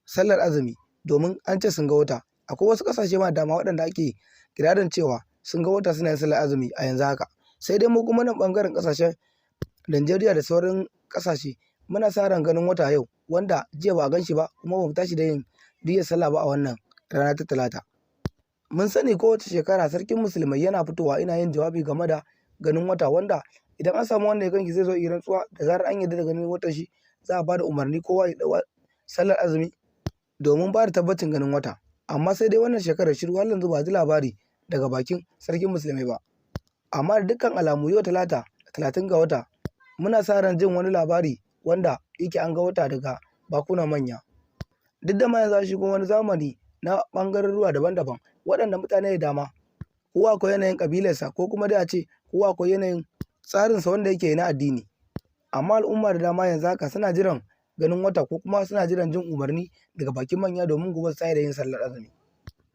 sallar azumi domin an ce sun ga wata. Akwai wasu ƙasashe ma dama waɗanda ake kirarin cewa sun ga wata, suna yin sallar azumi a yanzu haka. Sai dai mu kuma nan ɓangaren ƙasashen Najeriya da sauran ƙasashe muna sa ran ganin wata yau, wanda jiya ba a gan shi ba, kuma ba mu tashi da yin niyyar sallah ba a wannan rana ta Talata. Mun sani kowace shekara sarkin musulmai yana fitowa ina yin jawabi game da ganin wata, wanda idan an samu wanda ya ganshi zai zo yi rantsuwa. Da zarar an yarda da ganin watan shi, za a ba da umarni kowa ya ɗau sallar azumi domin ba da tabbacin ganin wata. Amma sai dai wannan shekarar shiru, har yanzu ba a ji labari daga bakin sarkin musulmai ba. Amma da dukkan alamu yau Talata, 30 ga wata, muna sa ran jin wani labari wanda yake an ga wata daga bakunan manya. Duk da ma yanzu an shigo wani zamani na ɓangaroruwa daban-daban, waɗanda mutane da dama kowa akwai yanayin ƙabilarsa, ko kuma dai a ce kowa akwai yanayin tsarinsa wanda yake na addini. Amma al'umma da dama yanzu haka suna jiran ganin wata, ko kuma suna jiran jin umarni daga bakin manya domin gobe su tashi da yin sallar azumi.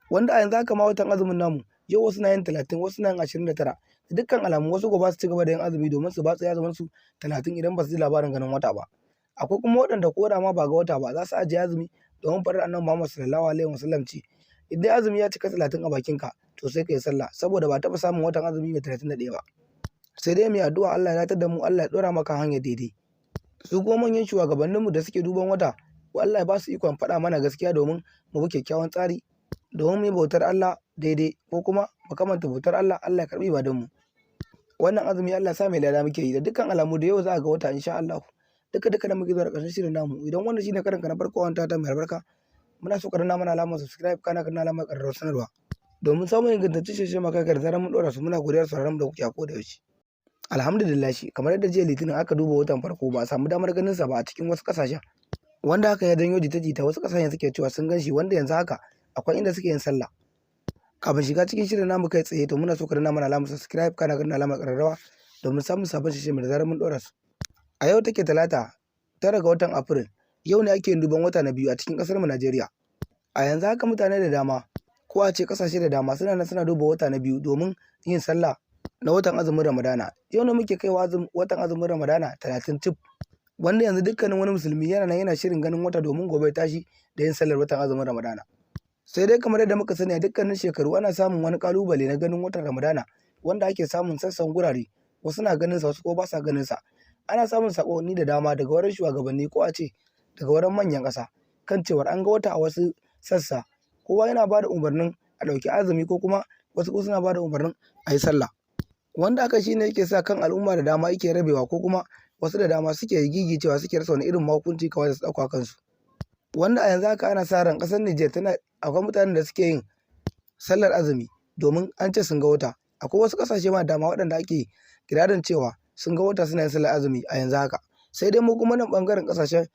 Wanda a yanzu haka ma watan azumin namu yau wasu na yin 30, wasu na yin 29. Da dukkan alamu wasu gobe su ci gaba da yin azumi domin su batse azumin su 30 idan ba su ji labarin ganin wata ba. Akwai kuma waɗanda ko da ma ba ga wata ba, za su ajiye azumi domin faɗar Annabi Muhammad sallallahu alaihi wasallam ce idan azumi ya cika 30 a bakinka, to sai ka yi sallah, saboda ba taɓa samun watan azumi mai 31 ba. Sai dai mu yi addu'a, Allah ya datar da mu, Allah ya ɗora mu kan hanyar daidai. Su kuma manyan shugabanninmu da suke duban wata, Allah ya ba su ikon faɗa mana gaskiya domin mu bi kyakkyawan tsari, domin mu yi bautar Allah daidai, ko kuma mu kamanta bautar Allah, Allah ya karɓi ibadunmu. Wannan azumi Allah sa mai lada muke yi. Da dukkan alamu da yau za a ga wata insha Allah. Duka duka da muke zuwa da ƙarshen shirin namu. Idan wannan shine karin ka na farko a wannan ta mai albarka, muna so ka danna mana alamar subscribe, kana ka danna alamar ƙararrawar sanarwa domin samun ingantaccen shirye-shirye maka da zarar mun ɗora su. Muna godiya da sauraron mu da kuke a koda yaushe. Alhamdulillah, shi kamar yadda jiya Litinin aka duba watan farko, ba a samu damar ganin sa ba a cikin wasu ƙasashen, wanda hakan ya janyo jita-jita, wasu ƙasashen suke cewa sun gan shi, wanda yanzu haka akwai inda suke yin sallah. Kafin shiga cikin shirin namu kai tsaye, to muna so ka danna mana alamar subscribe, kana ka danna alamar ƙararrawa domin samun sabon shirye-shirye da zarar mun ɗora su. A yau take Talata, 9 ga watan Afril. Yau ne ake yin duban wata na biyu a cikin ƙasar mu Najeriya. A yanzu haka mutane da dama, ko a ce ƙasashe da dama, suna nan suna duba wata na biyu domin yin sallah na watan azumin Ramadana. Yau ne muke kaiwa watan azumin Ramadana 30 cif, wanda yanzu dukkanin wani musulmi yana nan yana shirin ganin wata domin gobe tashi da yin sallar watan azumin Ramadana. Sai dai kamar yadda muka sani, a dukkanin shekaru ana samun wani ƙalubale na ganin watan Ramadana, wanda ake samun sassan gurare, wasu na ganin sa, wasu ko ba sa ganin sa. Ana samun saƙonni da dama daga wurin shugabanni, ko a ce daga wurin manyan ƙasa, kan cewar an ga wata a wasu sassa. Kowa yana ba da umarnin a ɗauki azumi, ko kuma wasu ko suna ba da umarnin a yi sallah, wanda haka shine yake sa kan al'umma da dama yake rabewa, ko kuma wasu da dama suke gigicewa, suke rasa wani irin mahukunci kamata su ɗauka kansu. Wanda a yanzu haka ana sa ran ƙasar Nijar tana akwai mutanen da suke yin sallar azumi domin an ce sun ga wata. Akwai wasu ƙasashe ma dama waɗanda ake kirarin cewa sun ga wata suna yin sallar azumi a yanzu haka. Sai dai mu kuma nan ɓangaren ƙasashen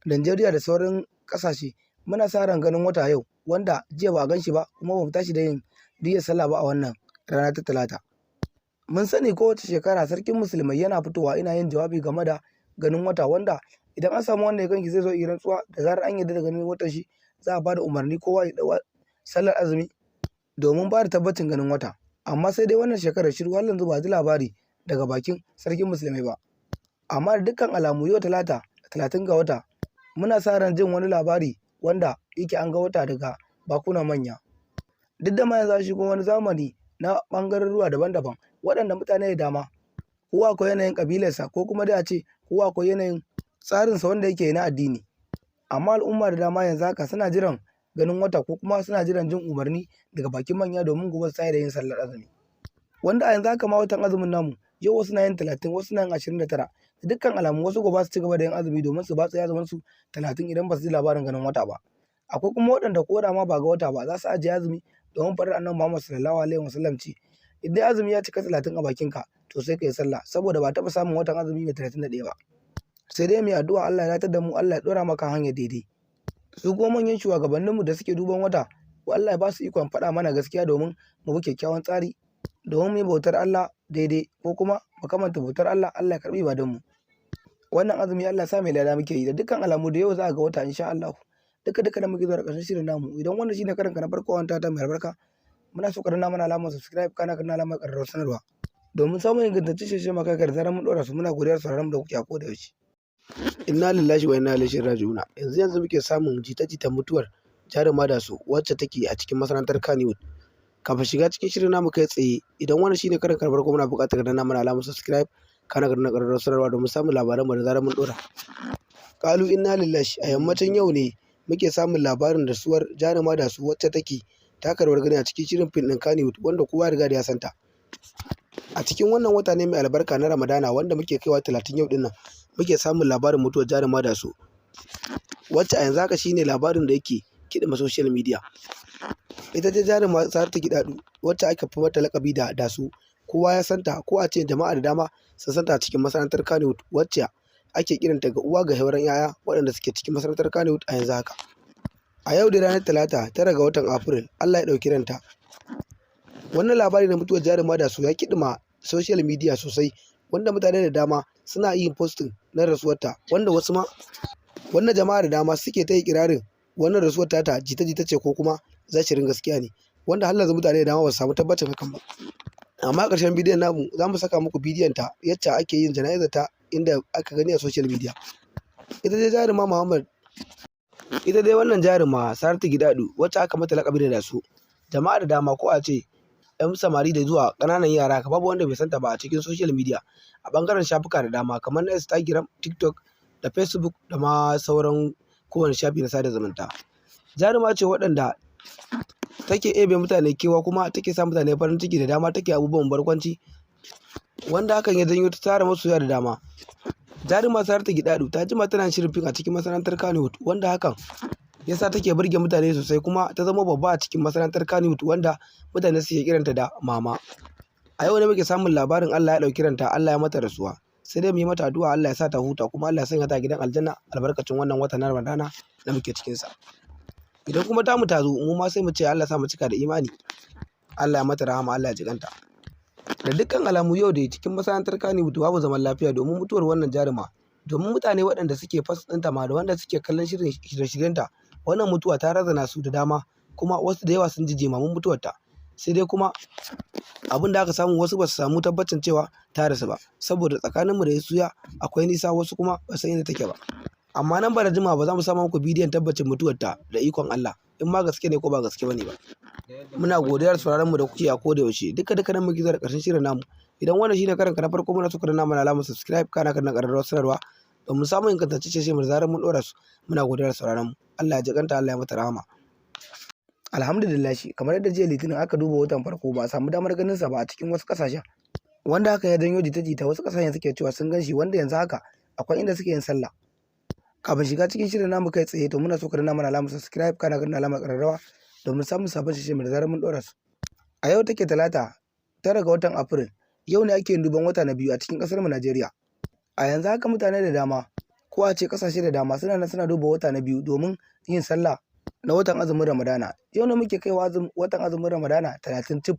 Najeriya da sauran ƙasashe muna sa ran ganin wata yau, wanda jiya ba a gan shi ba, kuma ba mu tashi da yin niyyar sallah ba a wannan rana ta Talata. Mun sani kowace shekara sarkin musulmai yana fitowa ina yin jawabi game da ganin wata, wanda idan an samu wanda ya ganshi zai zo yi rantsuwa. Da zarar an yarda da ganin watan shi, za a ba da umarni kowa ya ɗau sallar azumi domin ba da tabbacin ganin wata. Amma sai dai wannan shekarar shiru, har yanzu ba a ji labari daga bakin sarkin musulmai ba. Amma da dukkan alamu yau Talata, 30 ga wata, muna sa ran jin wani labari wanda yake an ga wata daga bakunan manya. Duk da ma yanzu an shigo wani zamani na ɓangaroruwa daban-daban, waɗanda mutane da dama kowa akwai yanayin ƙabilarsa, ko kuma dai a ce kowa akwai yanayin tsarinsa wanda yake na addini. Amma al'umma da dama yanzu haka suna jiran ganin wata, ko kuma suna jiran jin umarni daga bakin manya domin gobe su tashi da yin sallar azumi. Wanda a yanzu haka ma watan azumin namu yau wasu na yin 30, wasu na yin 29. Da dukkan alamu wasu gobe su ci gaba da yin azumi domin su batse azumin su 30 idan ba su ji labarin ganin wata ba. Akwai kuma waɗanda ko da ma ba ga wata ba, za su ajiye azumi domin faɗar Annabi Muhammad sallallahu alaihi wasallam ce idan azumi ya cika 30 a bakinka, to sai ka yi sallah, saboda ba taɓa samun watan azumi mai 31 ba. Sai dai mu yi addu'a Allah ya datar da mu, Allah ya ɗora maka hanyar daidai. Su kuma manyan shugabanninmu da suke duban wata, ko Allah ya ba su ikon faɗa mana gaskiya domin mu bi kyakkyawan tsari, domin mu yi bautar Allah daidai, ko kuma mu kamanta bautar Allah, Allah ya karɓi ibadunmu. Wannan azumi Allah sa mai lada muke yi. Da dukkan alamu da yau za a ga wata insha Allah. Duka duka da muke zuwa da ƙarshen shirin namu. Idan wannan shine karin ka na farko a wannan ta mai albarka, muna so ka danna mana alamar subscribe, kana ka danna alamar ƙararrawar sanarwa domin samun ingantaccen shirye-shirye maka da zarar mun ɗora su. Muna godiya da sauraron mu da kuke a koda yaushe. Inna lillahi wa inna ilaihi raji'una. Yanzu yanzu muke samun jita-jitan mutuwar jaruma Daso, wacce take a cikin masana'antar Kannywood. Kafin shiga cikin shirin namu kai tsaye, idan wannan shine karin ka na farko, muna buƙatar ka danna mana alamar subscribe, kana ka danna ƙararrawar sanarwa domin samun labaran mu da zarar mun ɗora. Kalu inna lillahi. A yammacin yau ne muke samun labarin rasuwar jaruma Daso, wacce take taka rawar gani a cikin shirin fim ɗin Kannywood, wanda kowa ya riga da ya santa. A cikin wannan wata ne mai albarka na Ramadana, wanda muke kaiwa 30 yau ɗin nan, muke samun labarin mutuwar jaruma Daso, wacce a yanzu haka shine labarin da yake kiɗima social media. Ita dai jaruma Saratu Gidado, wacce aka fi mata laƙabi da Daso, kowa ya santa, ko a ce jama'a da dama sun santa a cikin masana'antar Kannywood, wacce ake kiranta ga uwa ga sauran 'ya'ya waɗanda suke cikin masana'antar Kannywood a yanzu haka. A yau da ranar Talata, 9 ga watan Afril, Allah ya ɗauki ranta. Wannan labari na mutuwar jaruma Daso ya kiɗima social media sosai, wanda mutane da dama suna yin posting na rasuwarta, wanda wasu ma wanda jama'a da dama suke ta ikirarin wannan rasuwar tata jita-jita ce ko kuma zahirin gaskiya ne, wanda har yanzu mutane da dama ba su samu tabbacin hakan ba. Amma a ƙarshen bidiyon namu za mu saka muku bidiyon ta yacce ake yin jana'izar ta, inda aka gani a social media. Ita dai jaruma Muhammad, ita dai wannan jaruma Saratu Gidado, wacce aka mata laƙabi da Daso, jama'a da dama, ko a ce 'yan samari da zuwa ƙananan yara, babu wanda bai santa ba a cikin social media a ɓangaren shafuka da dama kamar na Instagram, TikTok da Facebook da ma sauran kowane shafi na sada zumunta. Jaruma ce waɗanda take ebe mutane kewa, kuma take sa mutane farin ciki da dama, take abubuwan barkwanci. Wanda hakan ya janyo ta tara masoya da dama. Jaruma Saratu Gidado ta jima tana shirin fim a cikin masana'antar Kannywood, wanda hakan ya sa take burge mutane sosai kuma ta zama babba a cikin masana'antar Kannywood, wanda mutane suke kiranta da Mama. A yau ne muke samun labarin Allah ya ɗauki ranta, Allah ya mata rasuwa. Sai dai mu yi mata addu'a, Allah ya sa ta huta kuma Allah ya sanya ta a gidan aljanna albarkacin wannan wata na Ramadana da muke cikinsa. Idan kuma tamu ta zo, mu ma sai mu ce Allah ya sa mu cika da imani. Allah ya mata rahama, Allah ya ji ƙanta. Da dukkan alamu yau dai cikin masana'antar Kannywood babu zaman lafiya domin mutuwar wannan jaruma. Domin mutane waɗanda suke fans ɗinta ma da wanda suke kallon shirye-shiryenta, wannan mutuwa ta razana su da dama, kuma wasu da yawa sun ji jimamin mutuwarta. Sai dai kuma abin da aka samu, wasu ba su samu tabbacin cewa ta rasu ba, saboda tsakaninmu da suya akwai nisa, wasu kuma ba san inda take ba. Amma nan ba da jimawa ba za mu samu muku bidiyon tabbacin mutuwarta da ikon Allah, in ma gaske ne ko ba gaske bane ba. Muna godiya da sauraron mu da kuke a koda yaushe. Duka duka nan muke zuwa da ƙarshen shirin namu. Idan wannan shine karon ka na farko, muna so ka danna mana alamar subscribe, kana kan ƙararrawar sanarwa domin samun ingantaccen shirye mu da zarar mun ɗora su. Muna godiya da sauraron mu. Allah ya ji ƙanta, Allah ya mata rahama. Alhamdulillah, kamar yadda jiya Litinin aka duba watan farko, ba a samu damar ganin sa ba a cikin wasu ƙasashen. Wanda haka ya janyo jita-jita, wasu ƙasashen suke cewa sun gan shi, wanda yanzu haka akwai inda suke yin sallah. Kafin shiga cikin shirin namu kai tsaye, to muna so ka danna mana alamar subscribe, kana kan alamar ƙararrawa domin samun sabon shirye mu da zarar mun ɗora su. A yau take Talata, 9 ga watan Afril, yau ne ake yin duban wata na biyu a cikin ƙasar mu Najeriya. A yanzu haka mutane da dama, ko a ce ƙasashe da dama, suna nan suna duba wata na biyu domin yin sallah na watan azumin Ramadana. Yau ne muke kaiwa watan azumin Ramadana 30 cif,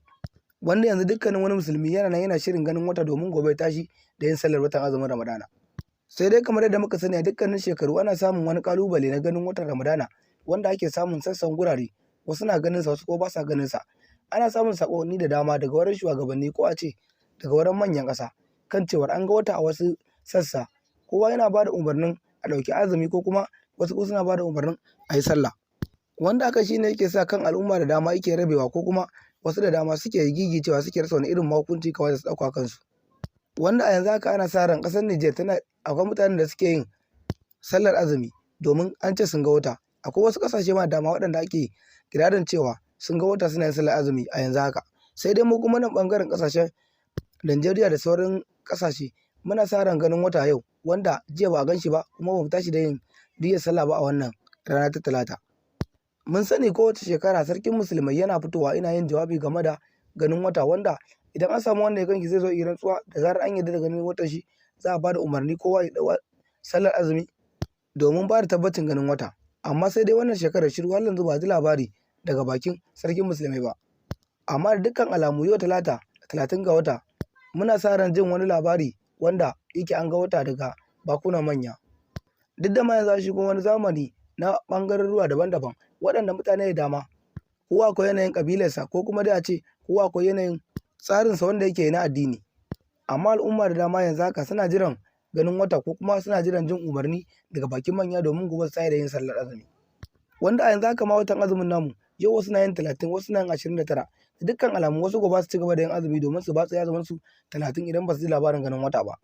wanda yanzu dukkanin wani musulmi yana nan yana shirin ganin wata domin gobe ya tashi da yin sallar watan azumin Ramadana. Sai dai kamar yadda muka sani, a dukkanin shekaru ana samun wani ƙalubale na ganin watan Ramadana, wanda ake samun sassan gurare, wasu na ganin sa, wasu ko ba sa ganin sa. Ana samun saƙonni da dama daga wurin shugabanni, ko a ce daga wurin manyan ƙasa, kan cewar an ga wata a wasu sassa. Kowa yana ba da umarnin a ɗauki azumi, ko kuma wasu ko suna ba da umarnin a yi sallah. Wanda haka shine yake sa kan al'umma da dama yake rabewa, ko kuma wasu da dama suke gigicewa, suke rasa wani irin mahukunci kamata su ɗauka kansu. Wanda a yanzu haka ana sa ran ƙasar Nijar tana akwai mutanen da suke yin sallar azumi domin an ce sun ga wata. Akwai wasu ƙasashe ma dama waɗanda ake kirarin cewa sun ga wata suna yin sallar azumi a yanzu haka. Sai dai mu kuma nan ɓangaren ƙasashen Najeriya da sauran ƙasashe muna sa ran ganin wata yau, wanda jiya ba a gan shi ba, kuma ba mu tashi da yin niyyar sallah ba a wannan rana ta Talata. Mun sani kowace shekara sarkin musulmai yana fitowa ina yin jawabi game da ganin wata, wanda idan an samu wanda ya ganshi zai zo yi rantsuwa. Da zarar an yarda da ganin watan shi, za a ba da umarni kowa ya ɗau sallar azumi domin ba da tabbacin ganin wata. Amma sai dai wannan shekarar shiru, har yanzu ba ji labari daga bakin sarkin musulmai ba. Amma da dukkan alamu yau Talata, 30 ga wata, muna sa ran jin wani labari wanda yake an ga wata daga bakunan manya. Duk da ma yanzu an shigo wani zamani na ɓangaroruwa daban-daban, waɗanda mutane da dama kowa akwai yanayin ƙabilarsa, ko kuma dai a ce kowa akwai yanayin tsarinsa wanda yake na addini. Amma al'umma da dama yanzu haka suna jiran ganin wata, ko kuma suna jiran jin umarni daga bakin manya domin gobe su tashi da yin sallar azumi. Wanda a yanzu haka ma watan azumin namu yau wasu na yin 30, wasu na yin 29. Da dukkan alamu wasu gobe su ci gaba da yin azumi domin su batse azumin su 30 idan ba su ji labarin ganin wata ba.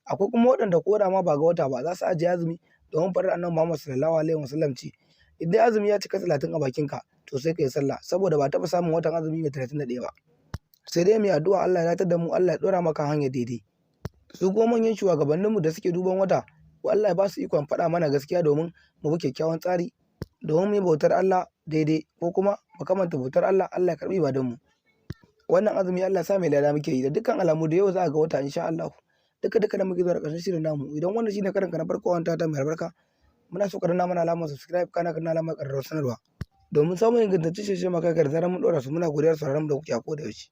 Akwai kuma waɗanda ko da ma ba ga wata ba, za su ajiye azumi domin faɗar Annabi Muhammad sallallahu alaihi wasallam ce, idan azumi ya cika 30 a bakinka, to sai ka yi sallah, saboda ba taɓa samun watan azumi mai 31 ba. Sai dai mu yi addu'a, Allah ya datar da mu, Allah ya ɗora maka hanyar daidai. Su kuma manyan shugabanninmu da suke duban wata, Allah ya ba su ikon faɗa mana gaskiya domin mu bi kyakkyawan tsari, domin mu yi bautar Allah daidai, ko kuma mu kamanta bautar Allah, Allah ya karɓi ibadunmu. Wannan azumi Allah ya sa mai lada muke yi. Da dukkan alamu da yau za a ga wata insha Allah. Duka duka da muke zuwa da ƙarshen shirin namu. Idan wannan shine karonka na farko a wannan mai albarka, muna so ka danna mana alamar subscribe, kana kan alamar ƙararrawar sanarwa domin samun ingantaccen shirye-shirye da zarar mun ɗora su. Muna godiya da sauraron mu da kuke a koda yaushe.